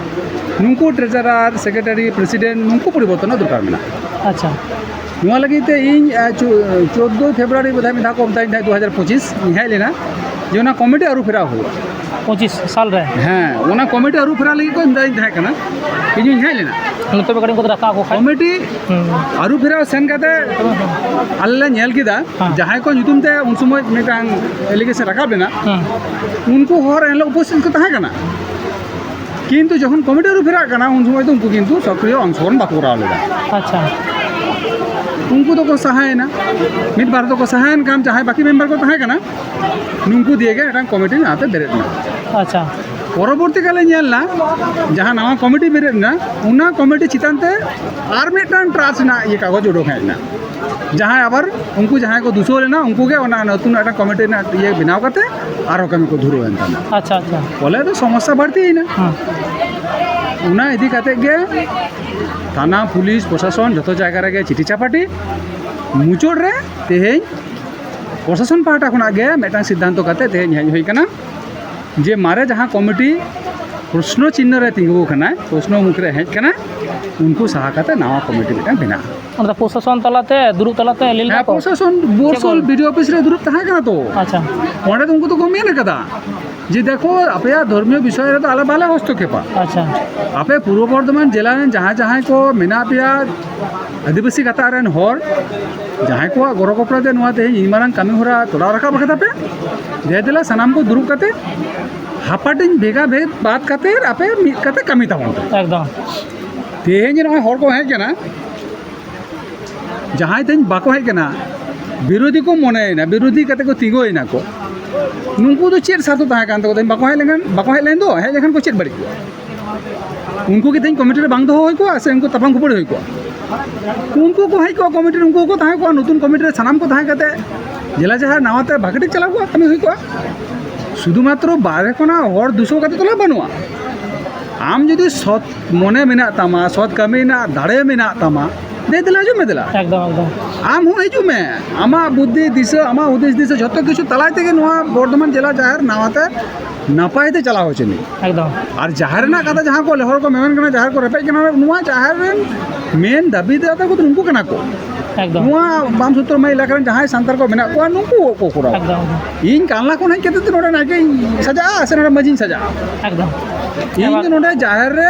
ᱱᱩᱠᱩ ᱴᱨᱮᱡᱟᱨᱟᱨ, ᱥᱮᱠᱨᱮᱴᱟᱨᱤ, ᱯᱨᱮᱥᱤᱰᱮᱱᱴ, ᱱᱩᱠᱩ ᱯᱚᱨᱤᱵᱚᱨᱛᱚᱱ ᱨᱮᱱᱟᱜ ᱫᱚᱨᱠᱟᱨ ᱢᱮᱱᱟᱜᱼᱟ᱾ ᱟᱪᱪᱷᱟ᱾ ᱱᱚᱣᱟ ᱞᱟᱹᱜᱤᱫ ᱛᱮ ᱤᱧ, ᱟᱸ, ᱪᱳ-, ᱪᱳᱫᱽᱫᱳᱭ ᱯᱷᱮᱵᱽᱨᱩᱣᱟᱨᱤ ᱵᱳᱫᱷᱚᱭ ᱢᱤᱫ ᱫᱷᱟᱣ ᱠᱚ ᱢᱮᱛᱟᱧ ᱛᱟᱦᱮᱸᱫ, ᱫᱩ ᱦᱟᱡᱟᱨ ᱯᱚᱸᱪᱤᱥ ᱤᱧ ᱦᱮᱡ ᱞᱮᱱᱟ ᱡᱮ ᱚᱱᱟ ᱠᱚᱢᱤᱴᱤ ᱟᱹᱨᱩ ᱯᱷᱮᱨᱟᱣ ᱦᱩᱭᱩᱜᱼᱟ᱾ ᱯᱚᱸᱪᱤᱥ ᱥᱟᱞ ᱨᱮ? ᱦᱮᱸ, ᱚᱱᱟ ᱠᱚᱢᱤᱴᱤ ᱟᱹᱨᱩ ᱯᱷᱮᱨᱟᱣ ᱞᱟᱹᱜᱤᱫ ᱠᱚ ᱢᱮᱛᱟᱧ ᱛᱟᱦᱮᱸ ᱠᱟᱱᱟ, ᱤᱧ ᱦᱚᱧ ᱦᱮᱡ ᱞᱮᱱᱟ᱾ ᱱᱚᱛᱮ ᱯᱮ ᱠᱟᱹᱴᱤᱡ ᱠᱚ ᱨᱟᱠᱟᱵ ᱠᱚ ᱠᱷᱟᱡ? ᱠᱚᱢᱤᱴᱤ ᱦᱩᱸ᱾ ᱟᱹᱨᱩ ᱯᱷᱮᱨᱟᱣ ᱥᱮᱱ ᱠᱟᱛᱮ ᱟᱞᱮ ᱞᱮ ᱧᱮᱞ ᱠᱮᱫᱟ, ᱦᱮᱸ᱾ ᱡᱟᱦᱟᱸᱭ ᱠᱚ ᱧᱩᱛᱩᱢ ᱛᱮ ᱩᱱ ᱥᱚᱢᱚᱭ ᱢᱤᱫᱴᱟᱝ ᱮᱞᱤᱜᱮᱥᱚᱱ ᱨᱟᱠᱟᱵ ᱞᱮᱱᱟ, ᱦᱩᱸ᱾ ᱩᱱᱠᱩ ᱦᱚᱲ ᱮᱱᱦᱤᱞᱳᱜ ᱩᱯᱚᱥᱛᱷᱤᱛ ᱠᱚ ᱛᱟᱦᱮᱸ ᱠᱟᱱᱟ, ᱠᱤᱱᱛᱩ ᱡᱚᱠᱷᱚᱱ ᱠᱚᱢᱤᱴᱤ ᱟᱹᱨᱩ ᱯᱷᱮᱨᱟᱜ ᱠᱟᱱᱟ ᱩᱱ ᱥᱚᱢᱚᱭ ᱫᱚ ᱩᱱᱠᱩ ᱠᱤᱱᱛᱩ ᱥᱚᱠᱨᱤᱭᱚ ᱚᱝᱥᱚᱜᱨᱚᱦᱚᱱ ᱵᱟᱠᱚ ᱠᱚᱨᱟᱣ ᱞᱮᱫᱟ᱾ ᱟᱪᱪᱷᱟ᱾ ᱩᱱᱠᱩ ᱫᱚᱠᱚ ᱥᱟᱦᱟᱭᱮᱱᱟ, ᱢᱤᱫ ᱵᱟᱨ ᱫᱚᱠᱚ ᱥᱟᱦᱟᱭᱮᱱ ᱠᱷᱟᱱ ᱡᱟᱦᱟᱸᱭ ᱵᱟᱹᱠᱤ ᱢᱮᱢᱵᱟᱨ ᱠᱚ ᱛᱟᱦᱮᱸ ᱠᱟᱱᱟ ᱱᱩᱠᱩ ᱫᱤᱭᱮ ᱜᱮ ᱢᱤᱫᱴᱟᱝ ᱠᱚᱢᱤᱴᱤ ᱱᱟᱛᱮ ᱵᱮᱨᱮᱫ ᱮᱱᱟ᱾ ᱟᱪᱪᱷᱟ᱾ ᱯᱚᱨᱚᱵᱚᱨᱛᱤ ᱠᱟᱞᱮ ᱧᱮᱞ ᱮᱱᱟ, ᱡᱟᱦᱟᱸ ᱱᱟᱣᱟ ᱠᱚᱢᱤᱴᱤ ᱵᱮᱨᱮᱫ ᱮᱱᱟ, ᱚᱱᱟ ᱠᱚᱢᱤᱴᱤ ᱪᱮᱛᱟᱱ ᱛᱮ ᱟᱨ ᱢᱤᱫᱴᱟᱝ ᱴᱨᱟᱥᱴ ᱨᱮᱱᱟᱜ ᱤᱭᱟᱹ ᱠᱟᱜᱚᱡᱽ ᱩᱰᱩᱠ ᱦᱮᱡ ᱮᱱᱟ, ᱡᱟᱦᱟᱸᱭ ᱟᱵᱟᱨ ᱩᱱᱠᱩ ᱡᱟᱦᱟᱸᱭ ᱠᱚ ᱫᱩᱥᱟᱹᱣ ᱞᱮᱱᱟ, ᱩᱱᱠᱩ ᱜᱮ ᱚᱱᱟ ᱱᱚᱛᱩᱱ ᱢᱤᱫᱴᱟᱝ ᱠᱚᱢᱤᱴᱤ ᱨᱮᱱᱟᱜ ᱤᱭᱟᱹ ᱵᱮᱱᱟᱣ ᱠᱟᱛᱮ ᱟᱨᱦᱚᱸ ᱠᱟᱹᱢᱤ ᱠᱚ ᱫᱷᱩᱨᱟᱹᱣ ᱮᱱ ᱛᱟᱦᱮᱱᱟ᱾ ᱟᱪᱪᱷᱟ, ᱟᱪᱪᱷᱟ᱾ ᱵᱚᱞᱮ ᱫᱚ ᱥᱚᱢᱚᱥᱥᱟ ᱵᱟᱹᱲᱛᱤᱭᱮᱱᱟ᱾ ᱦᱮᱸ᱾ ᱚᱱᱟ ᱤᱫᱤ ᱠᱟᱛᱮ ᱜᱮ ᱛᱷᱟᱱᱟ, ᱯᱩᱞᱤᱥ, ᱯᱨᱚᱥᱟᱥᱚᱱ ᱡᱚᱛᱚ ᱡᱟᱭᱜᱟ ᱨᱮᱜᱮ ᱪᱤᱴᱷᱤ ᱪᱟᱯᱟᱴᱤ᱾ ᱢᱩᱪᱟᱹᱫ ᱨᱮ ᱛᱮᱦᱮᱧ ᱯᱨᱚᱥᱟᱥᱚᱱ ᱯᱟᱦᱴᱟ ᱠᱷᱚᱱᱟᱜ ᱜᱮ ᱢᱤᱫᱴᱟᱝ ᱥᱤᱫᱽᱫᱷᱟᱱᱛᱚ ᱠᱟᱛᱮ ᱛᱮᱦᱮᱧ ᱦᱮᱡ ᱦᱩᱭ ᱠᱟᱱᱟ ᱡᱮ ᱢᱟᱨᱮ ᱡᱟᱦᱟᱸ ᱠᱚᱢᱤᱴᱤ ᱯᱨᱚᱥᱱᱚ ᱪᱤᱱᱦᱟᱹ ᱨᱮ ᱛᱤᱸᱜᱩ ᱟᱠᱟᱱᱟ, ᱯᱨᱚᱥᱱᱚ ᱢᱩᱠᱷ ᱨᱮ ᱦᱮᱡ ᱠᱟᱱᱟ, ᱩᱱᱠᱩ ᱥᱟᱦᱟ ᱠᱟᱛᱮ ᱱᱟᱣᱟ ᱠᱚᱢᱤᱴᱤ ᱢᱤᱫᱴᱟᱝ ᱵᱮᱱᱟᱜᱼᱟ᱾ ᱚᱱᱟ ᱫᱚ ᱯᱨᱚᱥᱟᱥᱚᱱ ᱛᱟᱞᱟᱛᱮ, ᱫᱩᱲᱩᱵ ᱛᱟᱞᱟᱛᱮ ᱞᱟᱹᱭ ᱞᱮᱫᱟ ᱦᱮᱸ, ᱠᱚ? ᱯᱨᱚᱥᱟᱥᱚᱱ ᱪᱮᱫ ᱵᱳᱨᱥᱳᱞ ᱠᱚ? ᱵᱤ ᱰᱤ ᱚᱯᱷᱤᱥ ᱨᱮ ᱫᱩᱲᱩᱵ ᱛᱟᱦᱮᱸ ᱠᱟᱱᱟ ᱛᱚ᱾ ᱟᱪᱪᱷᱟ᱾ ᱚᱸᱰᱮ ᱫᱚ ᱩᱱᱠᱩ ᱫᱚᱠᱚ ᱢᱮᱱ ᱟᱠᱟᱫᱟ ᱡᱮ, "ᱫᱮᱠᱷᱚ, ᱟᱯᱮᱭᱟᱜ ᱫᱷᱚᱨᱢᱤᱭᱚ ᱵᱤᱥᱚᱭ ᱨᱮᱫᱚ ᱟᱞᱮ ᱵᱟᱞᱮ ᱦᱚᱥᱛᱚᱠᱷᱮᱯᱟ᱾ ᱟᱪᱪᱷᱟ᱾ ᱟᱯᱮ ᱯᱩᱨᱵᱚ ᱵᱚᱨᱫᱷᱚᱢᱟᱱ ᱡᱮᱞᱟ ᱨᱮᱱ ᱡᱟᱦᱟᱸᱭ ᱡᱟᱦᱟᱸᱭ ᱠᱚ ᱢᱮᱱᱟᱜ ᱯᱮᱭᱟ, ᱟᱹᱫᱤᱵᱟᱹᱥᱤ ᱜᱟᱛᱟᱠ ᱨᱮᱱ ᱦᱚᱲ, ᱡᱟᱦᱟᱸᱭ ᱠᱚᱣᱟᱜ ᱜᱚᱲᱚ ᱜᱚᱯᱚᱲᱚ ᱛᱮ ᱱᱚᱣᱟ ᱛᱮᱦᱮᱧ ᱤᱱ ᱢᱟᱨᱟᱝ ᱠᱟᱹᱢᱤ ᱦᱚᱨᱟ ᱛᱚᱨᱟᱣ ᱨᱟᱠᱟᱵ ᱟᱠᱟᱫᱟ ᱯᱮ, ᱫᱮ ᱫᱮᱞᱟ ᱥᱟᱱᱟᱢ ᱠᱚ ᱫᱩᱲᱩᱵ ᱠᱟᱛᱮ ᱦᱟᱯᱟᱴᱤᱧ ᱵᱷᱮᱜᱟ ᱵᱷᱮᱫ ᱵᱟᱫ ᱠᱟᱛᱮ ᱟᱯᱮ ᱢᱤᱫ ᱠᱟᱛᱮ ᱠᱟᱹᱢᱤ ᱛᱟᱵᱚᱱ ᱯᱮ᱾" ᱮᱠᱫᱚᱢ᱾ ᱛᱮᱦᱮᱧ ᱱᱚᱜᱼᱚᱭ ᱦᱚᱲ ᱠᱚ ᱦᱮᱡ ᱠᱟᱱᱟ, ᱡᱟᱦᱟᱸᱭ ᱛᱮᱦᱮᱧ ᱵᱟᱠᱚ ᱦᱮᱡ ᱠᱟᱱᱟ, ᱵᱤᱨᱳᱫᱷᱤ ᱠᱚ ᱢᱚᱱᱮᱭᱮᱱᱟ, ᱵᱤᱨᱳᱫᱷᱤ ᱠᱟᱛᱮ ᱠᱚ ᱛᱤᱸᱜᱩᱭᱮᱱᱟ ᱠᱚ᱾ ᱱᱩᱠᱩ ᱫᱚ ᱪᱮᱫ ᱥᱟᱨᱛᱷᱚ ᱛᱟᱦᱮᱸ ᱠᱟᱱ ᱛᱟᱠᱚᱣᱟ? ᱛᱮᱦᱮᱧ ᱵᱟᱠᱚ ᱦᱮᱡ ᱞᱮᱱᱠᱷᱟᱱ, ᱵᱟᱠᱚ ᱦᱮᱡ ᱞᱮᱱ ᱫᱚ, ᱦᱮᱡ ᱞᱮᱱᱠᱷᱟᱱ ᱠᱚ ᱪᱮᱫ ᱵᱟᱹᱲᱤᱡ ᱠᱚᱜᱼᱟ? ᱩᱱᱠᱩ ᱜᱮ ᱛᱮᱦᱮᱧ ᱠᱚᱢᱤᱴᱤ ᱨᱮ ᱵᱟᱝ ᱫᱚᱦᱚ ᱦᱩᱭ ᱠᱚᱜᱼᱟ ᱥᱮ ᱩᱱᱠᱩ ᱛᱟᱯᱟᱢ ᱠᱷᱟᱹᱯᱟᱹᱨᱤ ᱦᱩᱭ ᱠᱚᱜᱼᱟ? ᱩᱱᱠᱩ ᱠᱚ ᱦᱮᱡ ᱠᱚᱜᱼᱟ, ᱠᱚᱢᱤᱴᱤ ᱨᱮ ᱩᱱᱠᱩ ᱠᱚ ᱛᱟᱦᱮᱸ ᱠᱚᱜᱼᱟ, ᱱᱚᱛᱩᱱ ᱠᱚᱢᱤᱴᱤ ᱨᱮ ᱥᱟᱱᱟᱢ ᱠᱚ ᱛᱟᱦᱮᱸ ᱠᱟᱛᱮ ᱡᱮᱞᱟ ᱡᱟᱦᱮᱨ ᱱᱟᱣᱟ ᱛᱮ ᱵᱷᱟᱜᱮ ᱴᱷᱤᱠ ᱪᱟᱞᱟᱣ ᱠᱚᱜᱼᱟ, ᱠᱟᱹᱢᱤ ᱦᱩᱭ ᱠᱚᱜᱼᱟ᱾ ᱥᱩᱫᱷᱩ ᱢᱟᱛᱨᱚ ᱵᱟᱦᱨᱮ ᱠᱷᱚᱱᱟᱜ ᱦᱚᱲ ᱫᱩᱥᱟᱹᱣ ᱠᱟᱛᱮ ᱛᱚ ᱞᱟᱵᱷ ᱵᱟᱹᱱᱩᱜᱼᱟ᱾ ᱟᱢ ᱡᱩᱫᱤ ᱥᱚᱛ ᱢᱚᱱᱮ ᱢᱮᱱᱟᱜ ᱛᱟᱢᱟ, ᱥᱚᱛ ᱠᱟᱹᱢᱤ ᱨᱮᱱᱟᱜ ᱫᱟᱲᱮ ᱢᱮᱱᱟᱜ ᱛᱟᱢᱟ, ᱫᱮ ᱫᱮᱞᱟ ᱦᱤᱡᱩᱜ ᱢᱮ ᱫᱮᱞᱟ᱾ ᱮᱠᱫᱚᱢ, ᱮᱠᱫᱚᱢ᱾ ᱟᱢ ᱦᱚᱸ ᱦᱤᱡᱩᱜ ᱢᱮ, ᱟᱢᱟᱜ ᱵᱩᱫᱽᱫᱷᱤ ᱫᱤᱥᱟᱹ, ᱟᱢᱟᱜ ᱦᱩᱫᱤᱥ ᱫᱤᱥᱟᱹ, ᱡᱷᱚᱛᱚ ᱠᱤᱪᱷᱩ ᱛᱟᱞᱟᱭ ᱛᱮᱜᱮ ᱱᱚᱣᱟ ᱵᱚᱨᱫᱷᱚᱢᱟᱱ ᱡᱮᱞᱟ ᱡᱟᱦᱮᱨ ᱱᱟᱣᱟ ᱛᱮ ᱱᱟᱯᱟᱭ ᱛᱮ ᱪᱟᱞᱟᱣ ᱦᱚᱪᱚ ᱢᱮ᱾ ᱮᱠᱫᱚᱢ᱾ ᱟᱨ ᱡᱟᱦᱮᱨ ᱨᱮᱱᱟᱜ ᱠᱟᱛᱷᱟ ᱡᱟᱦᱟᱸ ᱠᱚ ᱦᱚᱲ ᱠᱚ ᱢᱮᱢᱮᱱ ᱠᱟᱱᱟ, ᱡᱟᱦᱮᱨ ᱠᱚ ᱨᱮᱯᱮᱡ ᱠᱟᱱᱟ, ᱱᱚᱣᱟ ᱡᱟᱦᱮᱨ ᱨᱮᱱ ᱢᱮᱱ ᱫᱟᱹᱵᱤ ᱫᱟᱛᱟ ᱠᱚᱫᱚ ᱱᱩᱠᱩ ᱠᱟᱱᱟ ᱠᱚ᱾ ᱮᱠᱫᱚᱢ᱾ ᱱᱚᱣᱟ ᱵᱟᱢ ᱥᱩᱛᱨᱚᱢᱟ ᱮᱞᱟᱠᱟ ᱨᱮᱱ ᱡᱟᱦᱟᱸᱭ ᱥᱟᱱᱛᱟᱲ ᱠᱚ ᱢᱮᱱᱟᱜ ᱠᱚᱣᱟ, ᱱᱩᱠᱩ ᱠᱚ ᱠᱚᱨᱟᱣᱟ᱾ ᱮᱠᱫᱚᱢ, ᱮᱠᱫᱚᱢ᱾ ᱤᱧ ᱠᱟᱱᱞᱟ ᱠᱷᱚᱱ ᱦᱮᱡ ᱠᱟᱛᱮ ᱛᱚ ᱱᱚᱰᱮ ᱱᱟᱭᱠᱮᱧ ᱥᱟᱡᱟᱜᱼᱟ ᱥᱮ ᱱᱚᱰᱮ ᱢᱟᱹᱡᱷᱤᱧ ᱥᱟᱡᱟᱜᱼᱟ? ᱮᱠᱫᱚᱢ᱾ ᱤᱧ ᱫᱚ ᱱᱚᱰᱮ ᱡᱟᱦᱮᱨ ᱨᱮ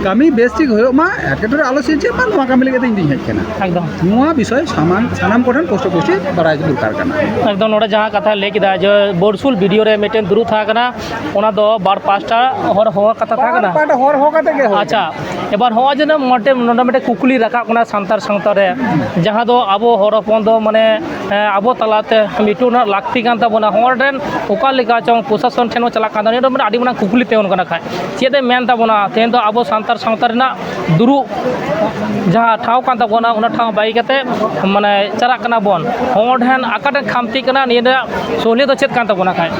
ᱠᱟᱹᱢᱤ ᱵᱮᱥ ᱴᱷᱤᱠ ᱦᱩᱭᱩᱜ ᱢᱟ, ᱮᱴᱠᱮᱴᱚᱬᱮ ᱟᱞᱚ ᱥᱤᱨᱡᱟᱹᱜ ᱢᱟ, ᱱᱚᱣᱟ ᱠᱟᱹᱢᱤ ᱞᱟᱹᱜᱤᱫ ᱤᱧ ᱫᱩᱧ ᱦᱮᱡ ᱠᱟᱱᱟ᱾ ᱮᱠᱫᱚᱢ᱾ ᱱᱚᱣᱟ ᱵᱤᱥᱚᱭ ᱥᱟᱢᱟᱱ, ᱥᱟᱱᱟᱢ ᱠᱚᱴᱷᱮᱱ ᱯᱩᱥᱴᱟᱹ ᱯᱩᱥᱴᱤ ᱵᱟᱲᱟᱭ ᱫᱚᱨᱠᱟᱨ ᱠᱟᱱᱟ᱾ ᱮᱠᱫᱚᱢ, ᱱᱚᱰᱮ ᱡᱟᱦᱟᱸ ᱠᱟᱛᱷᱟ ᱞᱟᱹᱭ ᱠᱮᱫᱟ ᱡᱮ ᱵᱳᱨᱥᱩᱞ ᱵᱤ ᱰᱤ ᱳ ᱨᱮ ᱢᱤᱫᱴᱮᱱ ᱫᱩᱲᱩᱵ ᱛᱟᱦᱮᱸ ᱠᱟᱱᱟ, ᱚᱱᱟ ᱫᱚ ᱵᱟᱨ ᱯᱟᱥᱴᱟ ᱦᱚᱲ ᱦᱚᱦᱚ ᱠᱟᱛᱷᱟ ᱛᱟᱦᱮᱸ ᱠᱟᱱᱟ? ᱵᱟᱨ ᱯᱟᱦᱴᱟ ᱦᱚᱲ ᱦᱚᱦᱚ ᱠᱟᱛᱮ ᱜᱮ ᱦᱩᱭ ᱟᱪᱪᱷᱟ, ᱠᱟᱱᱟ᱾ ᱮᱵᱟᱨ ᱦᱚᱸᱜᱼᱚᱭ ᱡᱮ ᱢᱤᱫᱴᱮᱱ, ᱱᱚᱰᱮ ᱢᱤᱫᱴᱮᱱ ᱠᱩᱠᱞᱤ ᱨᱟᱠᱟᱵ ᱠᱟᱱᱟ ᱥᱟᱱᱛᱟᱲ ᱥᱟᱶᱛᱟ ᱨᱮ, ᱡᱟᱦᱟᱸ ᱫᱚ ᱟᱵᱚ ᱦᱚᱲ ᱦᱚᱯᱚᱱ ᱫᱚ ᱢᱟᱱᱮ, ᱮᱸ, ᱟᱵᱚ ᱛᱟᱞᱟᱛᱮ ᱢᱤᱴᱟᱹᱣ ᱨᱮᱱᱟᱜ ᱞᱟᱹᱠᱛᱤ ᱠᱟᱱ ᱛᱟᱵᱚᱱᱟ᱾ ᱦᱚᱲ ᱨᱮᱱ ᱚᱠᱟ ᱞᱮᱠᱟ ᱪᱚᱝ ᱯᱨᱚᱥᱟᱥᱚᱱ ᱴᱷᱮᱱ ᱦᱚᱸ ᱪᱟᱞᱟᱜ ᱠᱟᱱ ᱛᱟᱵᱚᱱᱟ, ᱱᱤᱭᱟᱹ ᱫᱚ ᱢᱤᱫᱴᱮᱱ ᱟᱹᱰᱤ ᱢᱟᱨᱟᱝ ᱠᱩᱠᱞᱤ ᱛᱤᱸᱜᱩᱱ ᱠᱟᱱᱟ᱾ ᱠᱷᱟᱡ ᱪᱮᱫ ᱮ ᱢᱮᱱ ᱛᱟᱵᱚᱱᱟ ᱛᱮᱦᱮᱧ ᱫᱚ ᱟᱵᱚ ᱥᱟᱱᱛᱟᱲ ᱥᱟᱶᱛᱟ ᱨᱮᱱᱟᱜ ᱫᱩᱲᱩᱵ ᱡᱟᱦᱟᱸ ᱴᱷᱟᱶ ᱠᱟᱱ ᱛᱟᱵᱚᱱᱟ, ᱚᱱᱟ ᱴᱷᱟᱶ ᱵᱟᱹᱜᱤ ᱠᱟᱛᱮ ᱢᱟᱱᱮ ᱪᱟᱞᱟᱜ ᱠᱟᱱᱟ ᱵᱚᱱ, ᱦᱚᱲ ᱴᱷᱮᱱ ᱚᱠᱟᱴᱷᱮᱱ ᱠᱷᱟᱢᱛᱤᱜ ᱠᱟᱱᱟ, ᱱᱤᱭᱟᱹ ᱨᱮᱱᱟᱜ ᱥᱚᱞᱦᱮ ᱫᱚ ᱪᱮᱫ ᱠᱟᱱ ᱛᱟᱵᱚᱱᱟ? ᱠᱷᱟᱡ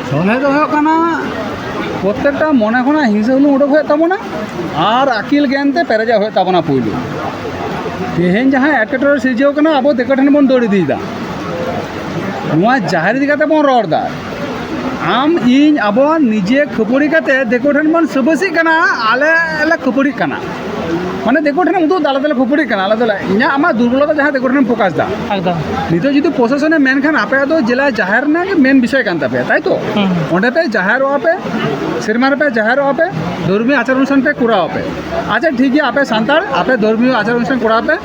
ᱥᱚᱞᱦᱮ ᱫᱚ ᱦᱩᱭᱩᱜ ᱠᱟᱱᱟ, ᱯᱨᱚᱛᱮᱠᱴᱟ ᱢᱚᱱᱮ ᱠᱷᱚᱱᱟᱜ ᱦᱤᱝᱥᱟᱹ ᱦᱩᱞᱩᱝ ᱩᱰᱩᱠ ᱦᱩᱭᱩᱜ ᱛᱟᱵᱚᱱᱟ ᱟᱨ ᱟᱹᱠᱤᱞ ᱜᱮᱭᱟᱱ ᱛᱮ ᱯᱮᱨᱮᱡᱚᱜ ᱦᱩᱭᱩᱜ ᱛᱟᱵᱚᱱᱟ᱾ ᱯᱩᱭᱞᱩ ᱛᱮᱦᱮᱧ ᱡᱟᱦᱟᱸ ᱮᱴᱠᱮᱴᱚᱬᱮ ᱥᱤᱨᱡᱟᱹᱣ ᱠᱟᱱᱟ, ᱟᱵᱚ ᱫᱤᱠᱩ ᱴᱷᱮᱱ ᱵᱚᱱ ᱫᱟᱹᱲ ᱤᱫᱤᱭᱮᱫᱟ᱾ ᱱᱚᱣᱟ ᱡᱟᱦᱮᱨ ᱤᱫᱤ ᱠᱟᱛᱮ ᱵᱚᱱ ᱨᱚᱲ ᱮᱫᱟ᱾ ᱟᱢ ᱤᱧ ᱟᱵᱚ ᱱᱤᱡᱮ ᱠᱷᱟᱹᱯᱟᱹᱨᱤ ᱠᱟᱛᱮ ᱫᱤᱠᱩ ᱴᱷᱮᱱ ᱵᱚᱱ ᱥᱟᱹᱵᱟᱹᱥᱤᱜ ᱠᱟᱱᱟ, ᱟᱞᱮ ᱞᱮ ᱠᱷᱟᱹᱯᱟᱹᱨᱤᱜ ᱠᱟᱱᱟ᱾ ᱢᱟᱱᱮ ᱫᱤᱠᱩ ᱴᱷᱮᱱ ᱩᱫᱩᱜ ᱫᱟ, ᱟᱞᱮ ᱫᱚᱞᱮ ᱠᱷᱟᱹᱯᱟᱹᱨᱤᱜ ᱠᱟᱱᱟ, ᱟᱞᱮ ᱫᱚᱞᱮ, ᱤᱧᱟᱹᱜ ᱟᱢᱟᱜ ᱫᱩᱨᱵᱚᱞᱚᱛᱟ ᱡᱟᱦᱟᱸ ᱫᱤᱠᱩ ᱴᱷᱮᱱ ᱯᱨᱚᱠᱟᱥ ᱫᱟ᱾ ᱮᱠᱫᱚᱢ᱾ ᱱᱤᱛᱚᱜ ᱡᱩᱫᱤ ᱯᱨᱚᱥᱟᱥᱚᱱᱮ ᱢᱮᱱᱠᱷᱟᱱ, ᱟᱯᱮᱭᱟᱜ ᱫᱚ ᱡᱮᱞᱟ ᱡᱟᱦᱮᱨ ᱨᱮᱱᱟᱜ ᱜᱮ ᱢᱮᱱ ᱵᱤᱥᱚᱭ ᱠᱟᱱ ᱛᱟᱯᱮᱭᱟ, ᱛᱟᱭ ᱛᱚ? ᱦᱩᱸ᱾ ᱚᱸᱰᱮ ᱯᱮ ᱡᱟᱦᱮᱨᱚᱜᱼᱟ ᱯᱮ, ᱥᱮᱨᱢᱟ ᱨᱮᱯᱮ ᱡᱟᱦᱮᱨᱚᱜᱼᱟ ᱯᱮ, ᱫᱷᱚᱨᱢᱤᱭᱚ ᱟᱪᱟᱨ ᱚᱱᱩᱥᱴᱷᱟᱱ ᱯᱮ ᱠᱚᱨᱟᱣ ᱯᱮ᱾ ᱟᱪᱪᱷᱟ, ᱴᱷᱤᱠ ᱜᱮᱭᱟ, ᱟᱯᱮ ᱥᱟᱱᱛᱟᱲ, ᱟᱯᱮ ᱫᱷᱚᱨᱢᱤᱭᱚ ᱟᱪᱟᱨ ᱚᱱᱩᱥᱴᱷᱟᱱ ᱠᱚᱨᱟᱣ ᱯᱮ,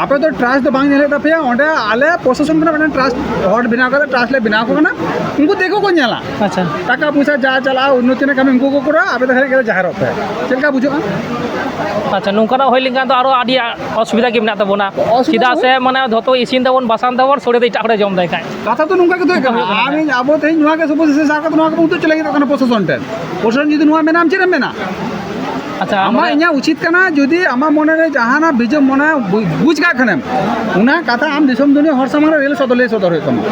ᱟᱯᱮ ᱫᱚ ᱴᱨᱟᱥᱴ ᱫᱚ ᱵᱟᱝ ᱧᱮᱞ ᱦᱩᱭᱩᱜ ᱛᱟᱯᱮᱭᱟ᱾ ᱚᱸᱰᱮ ᱟᱞᱮ ᱯᱨᱚᱥᱟᱥᱚᱱ ᱠᱷᱚᱱᱟᱜ ᱢᱤᱫᱴᱟᱝ ᱴᱨᱟᱥᱴ ᱦᱚᱲ ᱵᱮᱱᱟᱣ ᱠᱟᱛᱮ ᱴᱨᱟᱥᱴ ᱞᱮ ᱵᱮᱱᱟᱣ ᱟᱠᱚ ᱠᱟᱱᱟ, ᱩᱱᱠᱩ ᱫᱤᱠᱩ ᱠᱚ ᱧᱮᱞᱟ᱾ ᱟᱪᱪᱷᱟ᱾ ᱴᱟᱠᱟ ᱯᱚᱭᱥᱟ ᱡᱟ ᱪᱟᱞᱟᱜᱼᱟ, ᱩᱱᱱᱚᱛᱤ ᱨᱮᱱᱟᱜ ᱠᱟᱹᱢᱤ ᱩᱱᱠᱩ ᱠᱚ ᱠᱚᱨᱟᱣᱟ, ᱟᱯᱮ ᱫᱚ ᱠᱷᱟᱹᱞᱤ ᱡᱟᱦᱮᱨᱚᱜ ᱯᱮ᱾ ᱪᱮᱫ ᱞᱮᱠᱟ ᱵᱩᱡᱷᱟᱹᱜᱼᱟ? ᱟᱪᱪᱷᱟ, ᱱᱚᱝᱠᱟᱱᱟᱜ ᱦᱩᱭ ᱞᱮᱱᱠᱷᱟᱱ ᱫᱚ ᱟᱨᱚ ᱟᱹᱰᱤ ᱚᱥᱩᱵᱤᱫᱷᱟ ᱜᱮ ᱢᱮᱱᱟᱜ ᱛᱟᱵᱚᱱᱟ᱾ ᱚᱥᱩᱵᱤᱫᱷᱟ ᱪᱮᱫᱟᱜ ᱫᱚ ᱥᱮ ᱢᱟᱱᱮ ᱡᱷᱚᱛᱚ ᱤᱥᱤᱱ ᱫᱟᱵᱚᱱ, ᱵᱟᱥᱟᱝ ᱫᱟᱵᱚᱱ, ᱥᱚᱲᱮ ᱫᱚ ᱮᱴᱟᱜ ᱦᱚᱲᱮ ᱡᱚᱢ ᱫᱟᱭ ᱠᱷᱟᱡ᱾ ᱠᱟᱛᱷᱟ ᱫᱚ ᱱᱚᱝᱠᱟ ᱜᱮ ᱛᱟᱦᱮᱸ ᱠᱟᱱᱟ᱾ ᱦᱩᱭᱩᱜ ᱠᱟᱱᱟ᱾ ᱟᱢ ᱤᱧ ᱟᱵᱚ ᱛᱮᱦᱮᱧ ᱱᱚᱣᱟ ᱜᱮ ᱥᱩᱵᱚᱥᱤᱥ ᱥᱟᱨ ᱠᱟᱛᱮ ᱱᱚᱣᱟ ᱜᱮᱵᱚᱱ ᱩᱫᱩᱜ ᱪᱮᱞᱟᱝ ᱮᱫ ᱠᱟᱱᱟ ᱯᱨᱚᱥᱟᱥᱚᱱ ᱴᱷᱮᱱ᱾ ᱯᱨᱚᱥᱟᱥᱚᱱ ᱡᱩᱫᱤ ᱱᱚᱣᱟ ᱢᱮᱱᱟ, ᱟᱢ ᱪᱮᱫ ᱮᱢ ᱢᱮᱱᱟ? ᱟᱪᱪᱷᱟ, ᱟᱢᱟᱜ ᱱᱚᱰᱮ ᱤᱧᱟᱹᱜ ᱩᱪᱤᱛ ᱠᱟᱱᱟ, ᱡᱩᱫᱤ ᱟᱢᱟᱜ ᱢᱚᱱᱮ ᱨᱮ ᱡᱟᱦᱟᱱᱟᱜ ᱵᱤᱡᱚᱢ ᱢᱚᱱᱮ ᱵᱩ-, ᱵᱩᱡᱽ ᱠᱟᱜ ᱠᱷᱟᱱᱮᱢ, ᱚᱱᱟ ᱠᱟᱛᱷᱟ ᱟᱢ ᱫᱤᱥᱚᱢ ᱫᱩᱱᱤᱭᱟᱹ ᱦᱚᱲ ᱥᱟᱢᱟᱝ ᱨᱮ ᱞᱟᱹᱭ ᱥᱚᱫᱚᱨ, ᱞᱟᱹᱭ ᱥᱚᱫᱚᱨ ᱦᱩᱭᱩᱜ ᱛᱟᱢᱟ᱾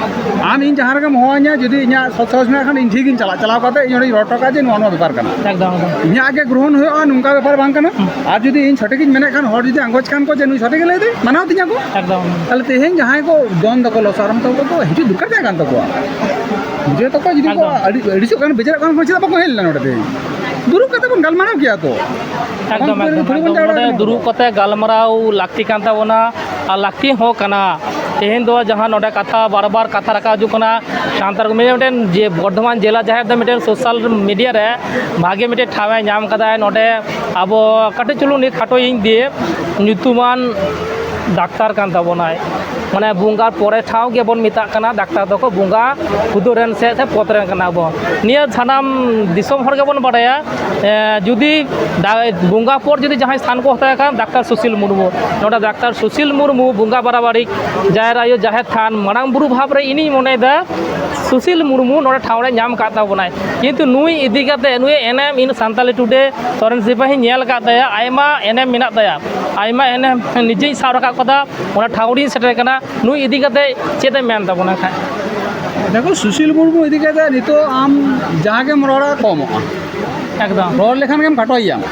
ᱟᱢ ᱤᱧ ᱡᱟᱦᱟᱸ ᱨᱮᱜᱮᱢ ᱦᱚᱦᱚ ᱟᱹᱧᱟ, ᱡᱩᱫᱤ ᱤᱧᱟᱹᱜ ᱥᱚᱛ ᱥᱟᱦᱚᱥ ᱢᱮᱱᱟᱜ ᱠᱷᱟᱱ, ᱤᱧ ᱴᱷᱤᱠ ᱤᱧ ᱪᱟᱞᱟᱜ, ᱪᱟᱞᱟᱣ ᱠᱟᱛᱮ ᱤᱧ ᱚᱸᱰᱮᱧ ᱨᱚᱲ ᱦᱚᱴᱚ ᱠᱟᱜᱼᱟ ᱡᱮ ᱱᱚᱣᱟ ᱱᱚᱣᱟ ᱵᱮᱯᱟᱨ ᱠᱟᱱᱟ᱾ ᱮᱠᱫᱚᱢ, ᱮᱠᱫᱚᱢ᱾ ᱤᱧᱟᱹᱜ ᱜᱮ ᱜᱨᱚᱦᱚᱱ ᱦᱩᱭᱩᱜᱼᱟ, ᱱᱚᱝᱠᱟ ᱵᱮᱯᱟᱨ ᱵᱟᱝ ᱠᱟᱱᱟ᱾ ᱟᱨ ᱡᱩᱫᱤ ᱤᱧ ᱥᱚᱴᱷᱤᱠ ᱤᱧ ᱢᱮᱱᱮᱫ ᱠᱷᱟᱱ, ᱦᱚᱲ ᱡᱩᱫᱤ ᱟᱸᱜᱚᱪ ᱠᱷᱟᱱ ᱠᱚ ᱡᱮ ᱱᱩᱭ ᱥᱚᱴᱷᱤᱠ ᱮ ᱞᱟᱹᱭ ᱫᱟᱭ, ᱢᱟᱱᱟᱣ ᱛᱤᱧᱟ ᱠᱚ᱾ ᱮᱠᱫᱚᱢ᱾ ᱛᱟᱦᱞᱮ ᱛᱮᱦᱮᱧ ᱡᱟᱦᱟᱸᱭ ᱠᱚ ᱫᱚᱱ ᱫᱟᱠᱚ, ᱞᱚᱥᱟᱨᱚᱢ ᱛᱟᱠᱚ ᱠᱚ ᱦᱤᱡᱩᱜ ᱫᱚᱨᱠᱟᱨ ᱛᱟᱦᱮᱸ ᱠᱟᱱ ᱛᱟᱠᱚᱣᱟ᱾ ᱵᱩᱡᱷᱟᱹᱣ ᱛᱟᱠᱚ ᱡᱩᱫᱤ ᱠᱚ ᱮᱠᱫᱚᱢ᱾ ᱟᱹᱰᱤ ᱟᱹᱲᱤᱥᱚᱜ ᱠᱟᱱ, ᱵᱮᱡᱟᱨᱚᱜ ᱠᱟᱱ ᱠᱷᱟᱱ ᱪᱮᱫᱟᱜ ᱵᱟᱠᱚ ᱦᱮᱡ ᱞᱮᱱᱟ ᱱᱚᱰᱮ ᱛᱮᱦᱮᱧ? ᱫᱩᱲᱩᱵ ᱠᱟᱛᱮ ᱵᱚᱱ ᱜᱟᱞᱢᱟᱨᱟᱣ ᱠᱮᱭᱟ ᱛᱚ᱾ ᱮᱠᱫᱚᱢ, ᱵᱟᱝ ᱮᱠᱫᱚᱢ, ᱛᱷᱚᱲᱤ ᱵᱚᱱ ᱮᱠᱫᱚᱢ᱾ ᱡᱟᱣᱨᱟ ᱱᱚᱰᱮ ᱠᱟᱱᱟ᱾ ᱫᱩᱲᱩᱵ ᱠᱟᱛᱮ ᱜᱟᱞᱢᱟᱨᱟᱣ ᱞᱟᱹᱠᱛᱤ ᱠᱟᱱ ᱛᱟᱵᱚᱱᱟ ᱟᱨ ᱞᱟᱹᱠᱛᱤ ᱦᱚᱸ ᱠᱟᱱᱟ᱾ ᱛᱮᱦᱮᱧ ᱫᱚ ᱡᱟᱦᱟᱸ ᱱᱚᱰᱮ ᱠᱟᱛᱷᱟ ᱵᱟᱨ ᱵᱟᱨ ᱠᱟᱛᱷᱟ ᱨᱟᱠᱟᱵ ᱦᱤᱡᱩᱜ ᱠᱟᱱᱟ, ᱥᱟᱱᱛᱟᱲ ᱠᱚ ᱢᱤᱫ, ᱢᱤᱫᱴᱮᱱ ᱡᱮ ᱵᱚᱨᱫᱷᱚᱢᱟᱱ ᱡᱮᱞᱟ ᱡᱟᱦᱮᱨ ᱫᱚ ᱢᱤᱫᱴᱮᱱ ᱥᱳᱥᱟᱞ ᱢᱤᱰᱤᱭᱟ ᱨᱮ ᱵᱷᱟᱜᱮ ᱢᱤᱫᱴᱮᱱ ᱴᱷᱟᱶ ᱮ ᱧᱟᱢ ᱠᱟᱫᱟᱭ᱾ ᱱᱚᱰᱮ ᱟᱵᱚ ᱠᱟᱹᱴᱤᱡ ᱪᱩᱞᱩᱝ ᱱᱤᱭᱟᱹ ᱠᱷᱟᱴᱚ ᱤᱧ ᱫᱤᱭᱮ, ᱧᱩᱛᱩᱢᱟᱱ ᱰᱟᱠᱛᱟᱨ ᱠᱟᱱ ᱛᱟᱵᱚᱱᱟᱭ, ᱢᱟᱱᱮ ᱵᱚᱸᱜᱟ ᱯᱚᱨᱮ ᱴᱷᱟᱶ ᱜᱮᱵᱚᱱ ᱢᱮᱛᱟᱜ ᱠᱟᱱᱟ, ᱰᱟᱠᱛᱟᱨ ᱫᱚᱠᱚ ᱵᱚᱸᱜᱟ ᱦᱩᱫᱟᱹ ᱨᱮᱱ ᱥᱮ, ᱥᱮ ᱯᱚᱫᱽ ᱨᱮᱱ ᱠᱟᱱᱟ ᱵᱚᱱ᱾ ᱱᱤᱭᱟᱹ ᱥᱟᱱᱟᱢ ᱫᱤᱥᱚᱢ ᱦᱚᱲ ᱜᱮᱵᱚᱱ ᱵᱟᱰᱟᱭᱟ᱾ ᱮ, ᱡᱩᱫᱤ ᱫᱟ-, ᱵᱚᱸᱜᱟ ᱯᱚᱨ ᱡᱩᱫᱤ ᱡᱟᱦᱟᱸᱭ ᱥᱛᱷᱟᱱ ᱠᱚ ᱦᱟᱛᱟᱣ ᱠᱷᱟᱱ, ᱰᱟᱠᱛᱟᱨ ᱥᱩᱥᱤᱞ ᱢᱩᱨᱢᱩ, ᱱᱚᱰᱮ ᱰᱟᱠᱛᱟᱨ ᱥᱩᱥᱤᱞ ᱢᱩᱨᱢᱩ ᱵᱚᱸᱜᱟ ᱵᱟᱨᱟᱵᱟᱨᱤᱠ ᱡᱟᱦᱮᱨ ᱟᱭᱳ ᱡᱟᱦᱮᱨ ᱛᱷᱟᱱ ᱢᱟᱨᱟᱝ ᱵᱩᱨᱩ ᱵᱷᱟᱵᱽ ᱨᱮ ᱤᱧᱤᱧ ᱢᱚᱱᱮᱭᱮᱫᱟ ᱥᱩᱥᱤᱞ ᱢᱩᱨᱢᱩ ᱱᱚᱰᱮ ᱴᱷᱟᱶ ᱮ ᱧᱟᱢ ᱟᱠᱟᱫ ᱛᱟᱵᱚᱱᱟᱭ, ᱠᱤᱱᱛᱩ ᱱᱩᱭ ᱤᱫᱤ ᱠᱟᱛᱮ ᱱᱩᱭ ᱮᱱᱮᱢ ᱤᱧ ᱥᱟᱱᱛᱟᱞᱤ ᱴᱩᱰᱮ ᱥᱚᱨᱮᱱ ᱥᱤᱯᱟᱹᱦᱤᱧ ᱧᱮᱞ ᱟᱠᱟᱫ ᱛᱟᱭᱟ, ᱟᱭᱢᱟ ᱮᱱᱮᱢ ᱢᱮᱱᱟᱜ ᱛᱟᱭᱟ, ᱟᱭᱢᱟ ᱮᱱᱮᱢ ᱱᱤᱡᱮᱧ ᱥᱟᱵ ᱨᱟᱠᱟᱵ ᱠᱟᱫᱟ, ᱚᱱᱟ ᱴᱷᱟᱶ ᱨᱤᱧ ᱥᱮᱴᱮᱨ ᱠᱟᱱᱟ᱾ ᱱᱩᱭ ᱤᱫᱤ ᱠᱟᱛᱮ ᱪᱮᱫ ᱮᱢ ᱢᱮᱱ ᱛᱟᱵᱚᱱᱟ ᱠᱷᱟᱡ? ᱫᱮᱠᱷᱚ, ᱥᱩᱥᱤᱞ ᱢᱩᱨᱢᱩ ᱤᱫᱤ ᱠᱟᱛᱮ ᱱᱤᱛᱚᱜ ᱟᱢ ᱡᱟᱦᱟᱸ ᱜᱮᱢ ᱨᱚᱲᱟ ᱠᱚᱢᱚᱜᱼᱟ᱾ ᱮᱠᱫᱚᱢ᱾ ᱨᱚᱲ ᱞᱮᱠᱷᱟᱱ ᱜᱮᱢ ᱠᱷᱟᱴᱚᱭᱮᱭᱟᱢ᱾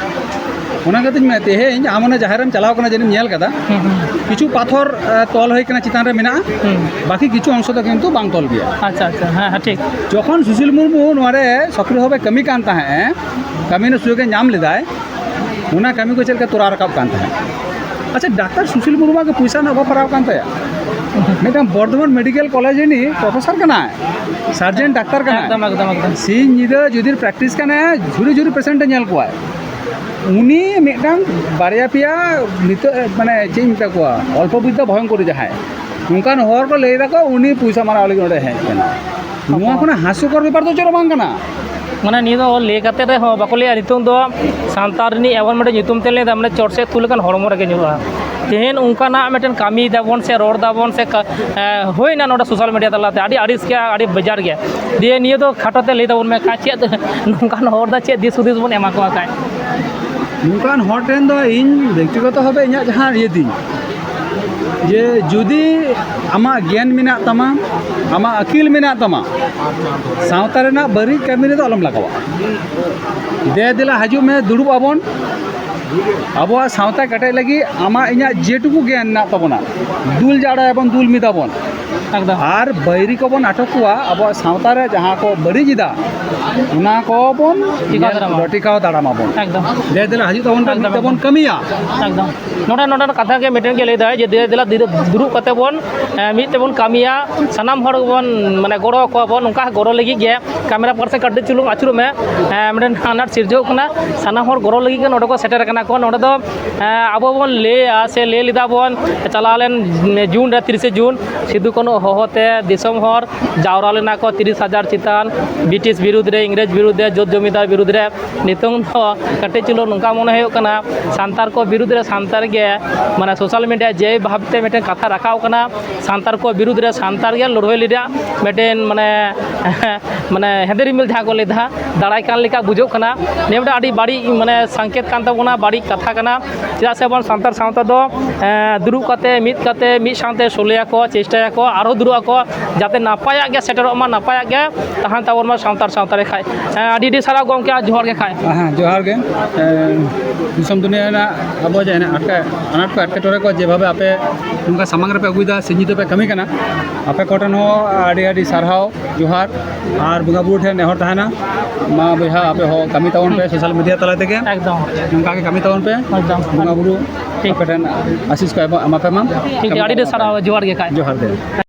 ᱚᱱᱟ ᱠᱷᱟᱹᱛᱤᱨ ᱢᱮᱱ, ᱛᱮᱦᱮᱧ ᱟᱢ ᱚᱱᱟ ᱡᱟᱦᱮᱨ ᱨᱮᱢ ᱪᱟᱞᱟᱣ ᱠᱟᱱᱟ, ᱡᱟᱹᱱᱤᱡ ᱧᱮᱞ ᱠᱟᱫᱟ, ᱦᱩᱸ, ᱦᱩᱸ᱾ ᱠᱤᱪᱷᱩ ᱯᱟᱛᱷᱚᱨ ᱮ, ᱛᱚᱞ ᱦᱩᱭ ᱠᱟᱱᱟ, ᱪᱮᱛᱟᱱ ᱨᱮ ᱢᱮᱱᱟᱜᱼᱟ᱾ ᱦᱩᱸ᱾ ᱵᱟᱠᱤ ᱠᱤᱪᱷᱩ ᱚᱝᱥᱚ ᱫᱚ ᱠᱤᱱᱛᱩ ᱵᱟᱝ ᱛᱚᱞ ᱜᱮᱭᱟ᱾ ᱟᱪᱪᱷᱟ, ᱟᱪᱪᱷᱟ, ᱦᱮᱸ, ᱦᱮᱸ, ᱴᱷᱤᱠ᱾ ᱡᱚᱠᱷᱚᱱ ᱥᱩᱥᱤᱞ ᱢᱩᱨᱢᱩ ᱱᱚᱣᱟ ᱨᱮ ᱥᱚᱠᱨᱤᱭᱚ ᱵᱷᱟᱵᱮ ᱠᱟᱹᱢᱤ ᱠᱟᱱ ᱛᱟᱦᱮᱸᱫ, ᱠᱟᱹᱢᱤ ᱨᱮᱱᱟᱜ ᱥᱩᱡᱳᱜᱽ ᱮ ᱧᱟᱢ ᱞᱮᱫᱟᱭ, ᱚᱱᱟ ᱠᱟᱹᱢᱤ ᱠᱚ ᱪᱮᱫ ᱞᱮᱠᱟ ᱛᱚᱨᱟᱣ ᱨᱟᱠᱟᱵ ᱠᱟᱱ ᱛᱟᱦᱮᱸᱫ? ᱟᱪᱪᱷᱟ, ᱰᱟᱠᱛᱟᱨ ᱥᱩᱥᱤᱞ ᱢᱩᱨᱢᱩᱣᱟᱜ ᱜᱮ ᱯᱚᱭᱥᱟ ᱨᱮᱱᱟᱜ ᱚᱵᱷᱟᱵᱽ ᱯᱟᱲᱟᱣ ᱠᱟᱱ ᱛᱟᱭᱟ? ᱢᱤᱫᱴᱟᱝ ᱵᱚᱨᱫᱷᱚᱢᱟᱱ ᱢᱮᱰᱤᱠᱮᱞ ᱠᱚᱞᱮᱡᱽ ᱨᱤᱱᱤᱡ ᱯᱨᱚᱯᱷᱮᱥᱚᱨ ᱠᱟᱱᱟᱭ, ᱥᱟᱨᱡᱮᱱ ᱰᱟᱠᱛᱟᱨ ᱠᱟᱱᱟᱭ᱾ ᱮᱠᱫᱚᱢ, ᱮᱠᱫᱚᱢ, ᱮᱠᱫᱚᱢ᱾ ᱥᱤᱧ ᱧᱤᱫᱟᱹ ᱡᱩᱫᱤ ᱯᱨᱮᱠᱴᱤᱥ ᱠᱟᱱᱟᱭ, ᱡᱷᱩᱨᱤ ᱡᱷᱩᱨᱤ ᱯᱮᱥᱮᱱᱴ ᱮ ᱧᱮᱞ ᱠᱚᱣᱟᱭ᱾ ᱩᱱᱤ ᱢᱤᱫᱴᱟᱝ ᱵᱟᱨᱭᱟ ᱯᱮᱭᱟ ᱱᱤᱛᱚᱜ, ᱢᱟᱱᱮ, ᱪᱮᱫ ᱤᱧ ᱢᱮᱛᱟ ᱠᱚᱣᱟ, ᱚᱞᱯᱚ ᱵᱤᱫᱽᱫᱟ ᱵᱷᱚᱭᱚᱝᱠᱚᱨᱤ ᱡᱟᱦᱟᱸᱭ, ᱱᱚᱝᱠᱟᱱ ᱦᱚᱲ ᱠᱚ ᱞᱟᱹᱭ ᱫᱟᱠᱚ ᱩᱱᱤ ᱯᱚᱭᱥᱟ ᱢᱟᱨᱟᱣ ᱞᱟᱹᱜᱤᱫ ᱱᱚᱰᱮ ᱦᱮᱡ ᱠᱟᱱᱟ᱾ ᱱᱚᱣᱟ ᱠᱷᱚᱱᱟᱜ ᱦᱟᱹᱥᱩᱠᱚᱨ ᱵᱮᱯᱟᱨ ᱫᱚ ᱪᱮᱫ ᱦᱚᱸ ᱵᱟᱝ ᱠᱟᱱᱟ᱾ ᱢᱟᱱᱮ, ᱱᱤᱭᱟᱹ ᱫᱚ ᱞᱟᱹᱭ ᱠᱟᱛᱮ ᱨᱮᱦᱚᱸ ᱵᱟᱠᱚ ᱞᱟᱹᱭᱟ, ᱱᱤᱛᱚᱝ ᱫᱚ ᱥᱟᱱᱛᱟᱲ ᱨᱤᱱᱤᱡ ᱮᱢᱚᱱ ᱢᱤᱫᱴᱮᱱ ᱧᱩᱛᱩᱢ ᱛᱮ ᱞᱟᱹᱭ ᱮᱫᱟ, ᱢᱟᱱᱮ, ᱪᱚᱴ ᱥᱮᱫ ᱛᱩᱞ ᱞᱮᱠᱷᱟᱱ ᱦᱚᱲᱢᱚ ᱨᱮᱜᱮ ᱧᱩᱨᱩᱜᱼᱟ᱾ ᱛᱮᱦᱮᱧ ᱚᱱᱠᱟᱱᱟᱜ ᱢᱤᱫᱴᱮᱱ ᱠᱟᱹᱢᱤᱭ ᱫᱟᱵᱚᱱ ᱥᱮ ᱨᱚᱲ ᱫᱟᱵᱚᱱ ᱥᱮ ᱠᱟ-, ᱮ, ᱦᱩᱭᱱᱟ ᱱᱚᱰᱮ ᱥᱳᱥᱟᱞ ᱢᱤᱰᱤᱭᱟ ᱛᱟᱞᱟᱛᱮ, ᱟᱹᱰᱤ ᱟᱹᱲᱤᱥ ᱜᱮ, ᱟᱹᱰᱤ ᱵᱮᱡᱟᱨ ᱜᱮ᱾ ᱫᱤᱭᱮ ᱱᱤᱭᱟᱹ ᱫᱚ ᱠᱷᱟᱴᱚ ᱛᱮ ᱞᱟᱹᱭ ᱛᱟᱵᱚᱱ ᱢᱮ, ᱠᱟ-, ᱪᱮᱫ ᱱᱚᱝᱠᱟᱱ ᱦᱚᱲ ᱫᱚ ᱪᱮᱫ ᱫᱤᱥ ᱦᱩᱫᱤᱥ ᱵᱚᱱ ᱮᱢᱟ ᱠᱚᱣᱟ ᱠᱷᱟᱡ? ᱱᱚᱝᱠᱟᱱ ᱦᱚᱲ ᱴᱷᱮᱱ ᱫᱚ ᱤᱧ ᱵᱮᱠᱛᱤᱜᱚᱛᱚ ᱵᱷᱟᱵᱮ ᱤᱧᱟᱹᱜ ᱡᱟᱦᱟᱸ ᱤᱭᱟᱹ ᱛᱤᱧ, ᱡᱮ ᱡᱩᱫᱤ ᱟᱢᱟᱜ ᱜᱮᱭᱟᱱ ᱢᱮᱱᱟᱜ ᱛᱟᱢᱟ, ᱟᱢᱟᱜ ᱟᱹᱠᱤᱞ ᱢᱮᱱᱟᱜ ᱛᱟᱢᱟ, ᱥᱟᱶᱛᱟ ᱨᱮᱱᱟᱜ ᱵᱟᱹᱲᱤᱡ ᱠᱟᱹᱢᱤ ᱨᱮᱫᱚ ᱟᱞᱚᱢ ᱞᱟᱜᱟᱣᱟ᱾ ᱫᱮ ᱫᱮᱞᱟ ᱦᱤᱡᱩᱜ ᱢᱮ, ᱫᱩᱲᱩᱵ ᱟᱵᱚᱱ, ᱟᱵᱚᱣᱟᱜ ᱥᱟᱶᱛᱟ ᱠᱮᱴᱮᱡ ᱞᱟᱹᱜᱤᱫ ᱟᱢᱟᱜ ᱤᱧᱟᱹᱜ ᱡᱮᱴᱩᱠᱩ ᱜᱮᱭᱟᱱ ᱢᱮᱱᱟᱜ ᱛᱟᱵᱚᱱᱟ, ᱫᱩᱞ ᱡᱟᱲᱟᱭᱟᱵᱚᱱ, ᱫᱩᱞ ᱢᱤᱫᱟᱵᱚᱱ, ᱮᱠᱫᱚᱢ᱾ ᱟᱨ ᱵᱟᱹᱭᱨᱤ ᱠᱚᱵᱚᱱ ᱟᱴᱚᱠ ᱠᱚᱣᱟ, ᱟᱵᱚᱣᱟᱜ ᱥᱟᱶᱛᱟ ᱨᱮ ᱡᱟᱦᱟᱸ ᱠᱚ ᱵᱟᱹᱲᱤᱡ ᱮᱫᱟ, ᱚᱱᱟ ᱠᱚᱵᱚᱱ ᱴᱤᱠᱟᱹᱣ ᱧᱮᱞ ᱫᱟᱨᱟᱢᱟ᱾ ᱴᱤᱠᱟᱹᱣ ᱫᱟᱨᱟᱢ ᱟᱵᱚᱱ᱾ ᱮᱠᱫᱚᱢ᱾ ᱫᱮ ᱫᱮᱞᱟ ᱦᱤᱡᱩᱜ ᱛᱟᱵᱚᱱ ᱯᱮ, ᱮᱠᱫᱚᱢ, ᱢᱤᱫ ᱛᱮᱵᱚᱱ ᱮᱠᱫᱚᱢ᱾ ᱠᱟᱹᱢᱤᱭᱟ᱾ ᱮᱠᱫᱚᱢ᱾ ᱱᱚᱰᱮ, ᱱᱚᱰᱮ ᱠᱟᱛᱷᱟ ᱜᱮ ᱢᱤᱫᱴᱮᱱ ᱜᱮ ᱞᱟᱹᱭ ᱫᱟᱭ ᱡᱮ ᱫᱮᱞᱟ ᱫᱮᱞᱟ ᱫᱩᱲᱩᱵ ᱠᱟᱛᱮ ᱵᱚᱱ, ᱮ, ᱢᱤᱫ ᱛᱮᱵᱚᱱ ᱠᱟᱹᱢᱤᱭᱟ, ᱥᱟᱱᱟᱢ ᱦᱚᱲ ᱵᱚᱱ, ᱢᱟᱱᱮ, ᱜᱚᱲᱚ ᱟᱠᱚᱣᱟ ᱵᱚᱱ, ᱱᱚᱝᱠᱟ ᱜᱚᱲᱚ ᱞᱟᱹᱜᱤᱫ ᱜᱮ᱾ ᱠᱮᱢᱮᱨᱟ ᱯᱟᱨᱥᱚᱱ ᱠᱟᱹᱴᱤᱡ ᱪᱩᱞᱩᱝ ᱟᱹᱪᱩᱨᱚᱜ ᱢᱮ᱾ ᱮ, ᱢᱤᱫᱴᱮᱱ ᱟᱱᱟᱴ ᱥᱤᱨᱡᱟᱹᱣ ᱠᱟᱱᱟ, ᱥᱟᱱᱟᱢ ᱦᱚᱲ ᱜᱚᱲᱚ ᱞᱟᱹᱜᱤᱫ ᱜᱮ ᱱᱚᱰᱮ ᱠᱚ ᱥᱮᱴᱮᱨ ᱟᱠᱟᱱᱟ ᱠᱚ᱾ ᱱᱚᱰᱮ ᱫᱚ, ᱮ, ᱟᱵᱚ ᱵᱚᱱ ᱞᱟᱹᱭᱟ ᱥᱮ ᱞᱟᱹᱭ ᱞᱮᱫᱟ ᱵᱚᱱ ᱪᱟᱞᱟᱣ ᱞᱮᱱ ᱡᱩᱱ ᱨᱮ, ᱛᱤᱨᱤᱥᱮ ᱡᱩᱱ, ᱥᱤᱫᱩ ᱠᱟᱹᱱᱦᱩ ᱦᱚᱦᱚᱛᱮ ᱫᱤᱥᱚᱢ ᱦᱚᱲ ᱡᱟᱣᱨᱟ ᱞᱮᱱᱟ ᱠᱚ ᱛᱤᱨᱤᱥ ᱦᱟᱡᱟᱨ ᱪᱮᱛᱟᱱ, ᱵᱨᱤᱴᱤᱥ ᱵᱤᱨᱩᱫᱽ ᱨᱮ, ᱤᱝᱨᱮᱡᱽ ᱵᱤᱨᱩᱫᱽ ᱨᱮ, ᱡᱳᱛ ᱡᱚᱢᱤᱫᱟᱨ ᱵᱤᱨᱩᱫᱽ ᱨᱮ᱾ ᱱᱤᱛᱚᱝ ᱫᱚ ᱠᱟᱹᱴᱤᱡ ᱪᱩᱞᱩᱝ ᱱᱚᱝᱠᱟ ᱢᱚᱱᱮ ᱦᱩᱭᱩᱜ ᱠᱟᱱᱟ, ᱥᱟᱱᱛᱟᱲ ᱠᱚ ᱵᱤᱨᱩᱫᱽ ᱨᱮ ᱥᱟᱱᱛᱟᱲ ᱜᱮ, ᱢᱟᱱᱮ, ᱥᱳᱥᱟᱞ ᱢᱤᱰᱤᱭᱟ ᱡᱮ ᱵᱷᱟᱵᱽᱛᱮ ᱢᱤᱫᱴᱮᱱ ᱠᱟᱛᱷᱟ ᱨᱟᱠᱟᱵ ᱠᱟᱱᱟ, ᱥᱟᱱᱛᱟᱲ ᱠᱚ ᱵᱤᱨᱩᱫᱽ ᱨᱮ ᱥᱟᱱᱛᱟᱲ ᱜᱮ ᱞᱟᱹᱲᱦᱟᱹᱭ ᱞᱟᱹᱜᱤᱫ ᱢᱤᱫᱴᱮᱱ, ᱢᱟᱱᱮ, ᱢᱟᱱᱮ, ᱦᱮᱸᱫᱮ ᱨᱤᱢᱤᱞ ᱡᱟᱦᱟᱸ ᱠᱚ ᱞᱟᱹᱭ ᱫᱟ, ᱫᱟᱨᱟᱭ ᱠᱟᱱ ᱞᱮᱠᱟ ᱵᱩᱡᱷᱟᱹᱜ ᱠᱟᱱᱟ᱾ ᱱᱤᱭᱟᱹ ᱢᱤᱫᱴᱮᱱ ᱟᱹᱰᱤ ᱵᱟᱹᱲᱤᱡ, ᱢᱟᱱᱮ, ᱥᱚᱝᱠᱮᱛ ᱠᱟᱱ ᱛᱟᱵᱚᱱᱟ, ᱵᱟᱹᱲᱤᱡ ᱠᱟᱛᱷᱟ ᱠᱟᱱᱟ᱾ ᱪᱮᱫᱟᱜ ᱥᱮ ᱟᱵᱚ ᱥᱟᱱᱛᱟᱲ ᱥᱟᱶᱛᱟ ᱫᱚ, ᱮᱸ, ᱫᱩᱲᱩᱵ ᱠᱟᱛᱮ, ᱢᱤᱫ ᱠᱟᱛᱮ, ᱢᱤᱫ ᱥᱟᱶᱛᱮ ᱥᱚᱞᱦᱮᱭᱟᱠᱚ, ᱪᱮᱥᱴᱟᱭᱟᱠᱚ, ᱟᱨᱦᱚᱸ ᱫᱩᱲᱩᱵ ᱟᱠᱚ, ᱡᱟᱛᱮ ᱱᱟᱯᱟᱭᱟᱜ ᱜᱮ ᱥᱮᱴᱮᱨᱚᱜ ᱢᱟ, ᱱᱟᱯᱟᱭᱟᱜ ᱜᱮ ᱛᱟᱦᱮᱱ ᱛᱟᱵᱚᱱ ᱢᱟ ᱥᱟᱱᱛᱟᱲ ᱥᱟᱶᱛᱟ ᱨᱮ ᱠᱷᱟᱡ᱾ ᱮᱸ, ᱟᱹᱰᱤ ᱟᱹᱰᱤ ᱥᱟᱨᱦᱟᱣ ᱜᱚᱢᱠᱮ, ᱟᱨ ᱡᱚᱦᱟᱨ ᱜᱮ ᱠᱷᱟᱡ᱾ ᱦᱮᱸ, ᱡᱚᱦᱟᱨ ᱜᱮ᱾ ᱮᱸ, ᱫᱤᱥᱚᱢ ᱫᱩᱱᱤᱭᱟᱹ ᱨᱮᱱᱟᱜ ᱟᱵᱚ ᱡᱮ ᱟᱱᱟᱴ ᱠᱚ, ᱟᱱᱟᱴ ᱠᱚ ᱮᱴᱠᱮᱴᱚᱬᱮ ᱠᱚ ᱡᱮᱵᱷᱟᱵᱮ ᱟᱯᱮ ᱱᱚᱝᱠᱟ ᱥᱟᱢᱟᱝ ᱨᱮᱯᱮ ᱟᱹᱜᱩᱭᱮᱫᱟ, ᱥᱤᱧ ᱧᱤᱫᱟᱹ ᱯᱮ ᱠᱟᱹᱢᱤ ᱠᱟᱱᱟ, ᱟᱯᱮ ᱠᱚᱴᱷᱮᱱ ᱦᱚᱸ ᱟᱹᱰᱤ ᱟᱹᱰᱤ ᱥᱟᱨᱦᱟᱣ, ᱡᱚᱦᱟᱨ᱾ ᱟᱨ ᱵᱚᱸᱜᱟ ᱵᱩᱨᱩ ᱴᱷᱮᱱ ᱱᱮᱦᱚᱨ ᱛᱟᱦᱮᱱᱟ, ᱢᱟ ᱵᱚᱭᱦᱟ ᱟᱯᱮ ᱦᱚᱸ ᱠᱟᱹᱢᱤ ᱛᱟᱵᱚᱱ ᱯᱮ ᱥᱳᱥᱟᱞ ᱢᱤᱰᱤᱭᱟ ᱛᱟᱞᱟ ᱛᱮᱜᱮ, ᱮᱠᱫᱚᱢ᱾ ᱱᱚᱝᱠᱟ ᱜᱮ ᱠᱟᱹᱢᱤ ᱛᱟᱵᱚᱱ ᱯᱮ᱾ ᱮᱠᱫᱚᱢ᱾ ᱵᱚᱸᱜᱟ ᱵᱩᱨᱩ ᱴᱷᱤᱠ᱾ ᱟᱯᱮ ᱴᱷᱮᱱ ᱟᱥᱤᱥ ᱠᱚ ᱮᱢᱟ, ᱮᱢᱟ ᱯᱮ ᱢᱟ᱾ ᱴᱷᱤᱠ, ᱟᱹᱰᱤ ᱟᱹᱰᱤ ᱥᱟᱨᱦᱟᱣ, ᱡᱚᱦᱟᱨ ᱜᱮ ᱠᱷᱟᱡ᱾ ᱡᱚᱦᱟᱨ ᱜᱮ᱾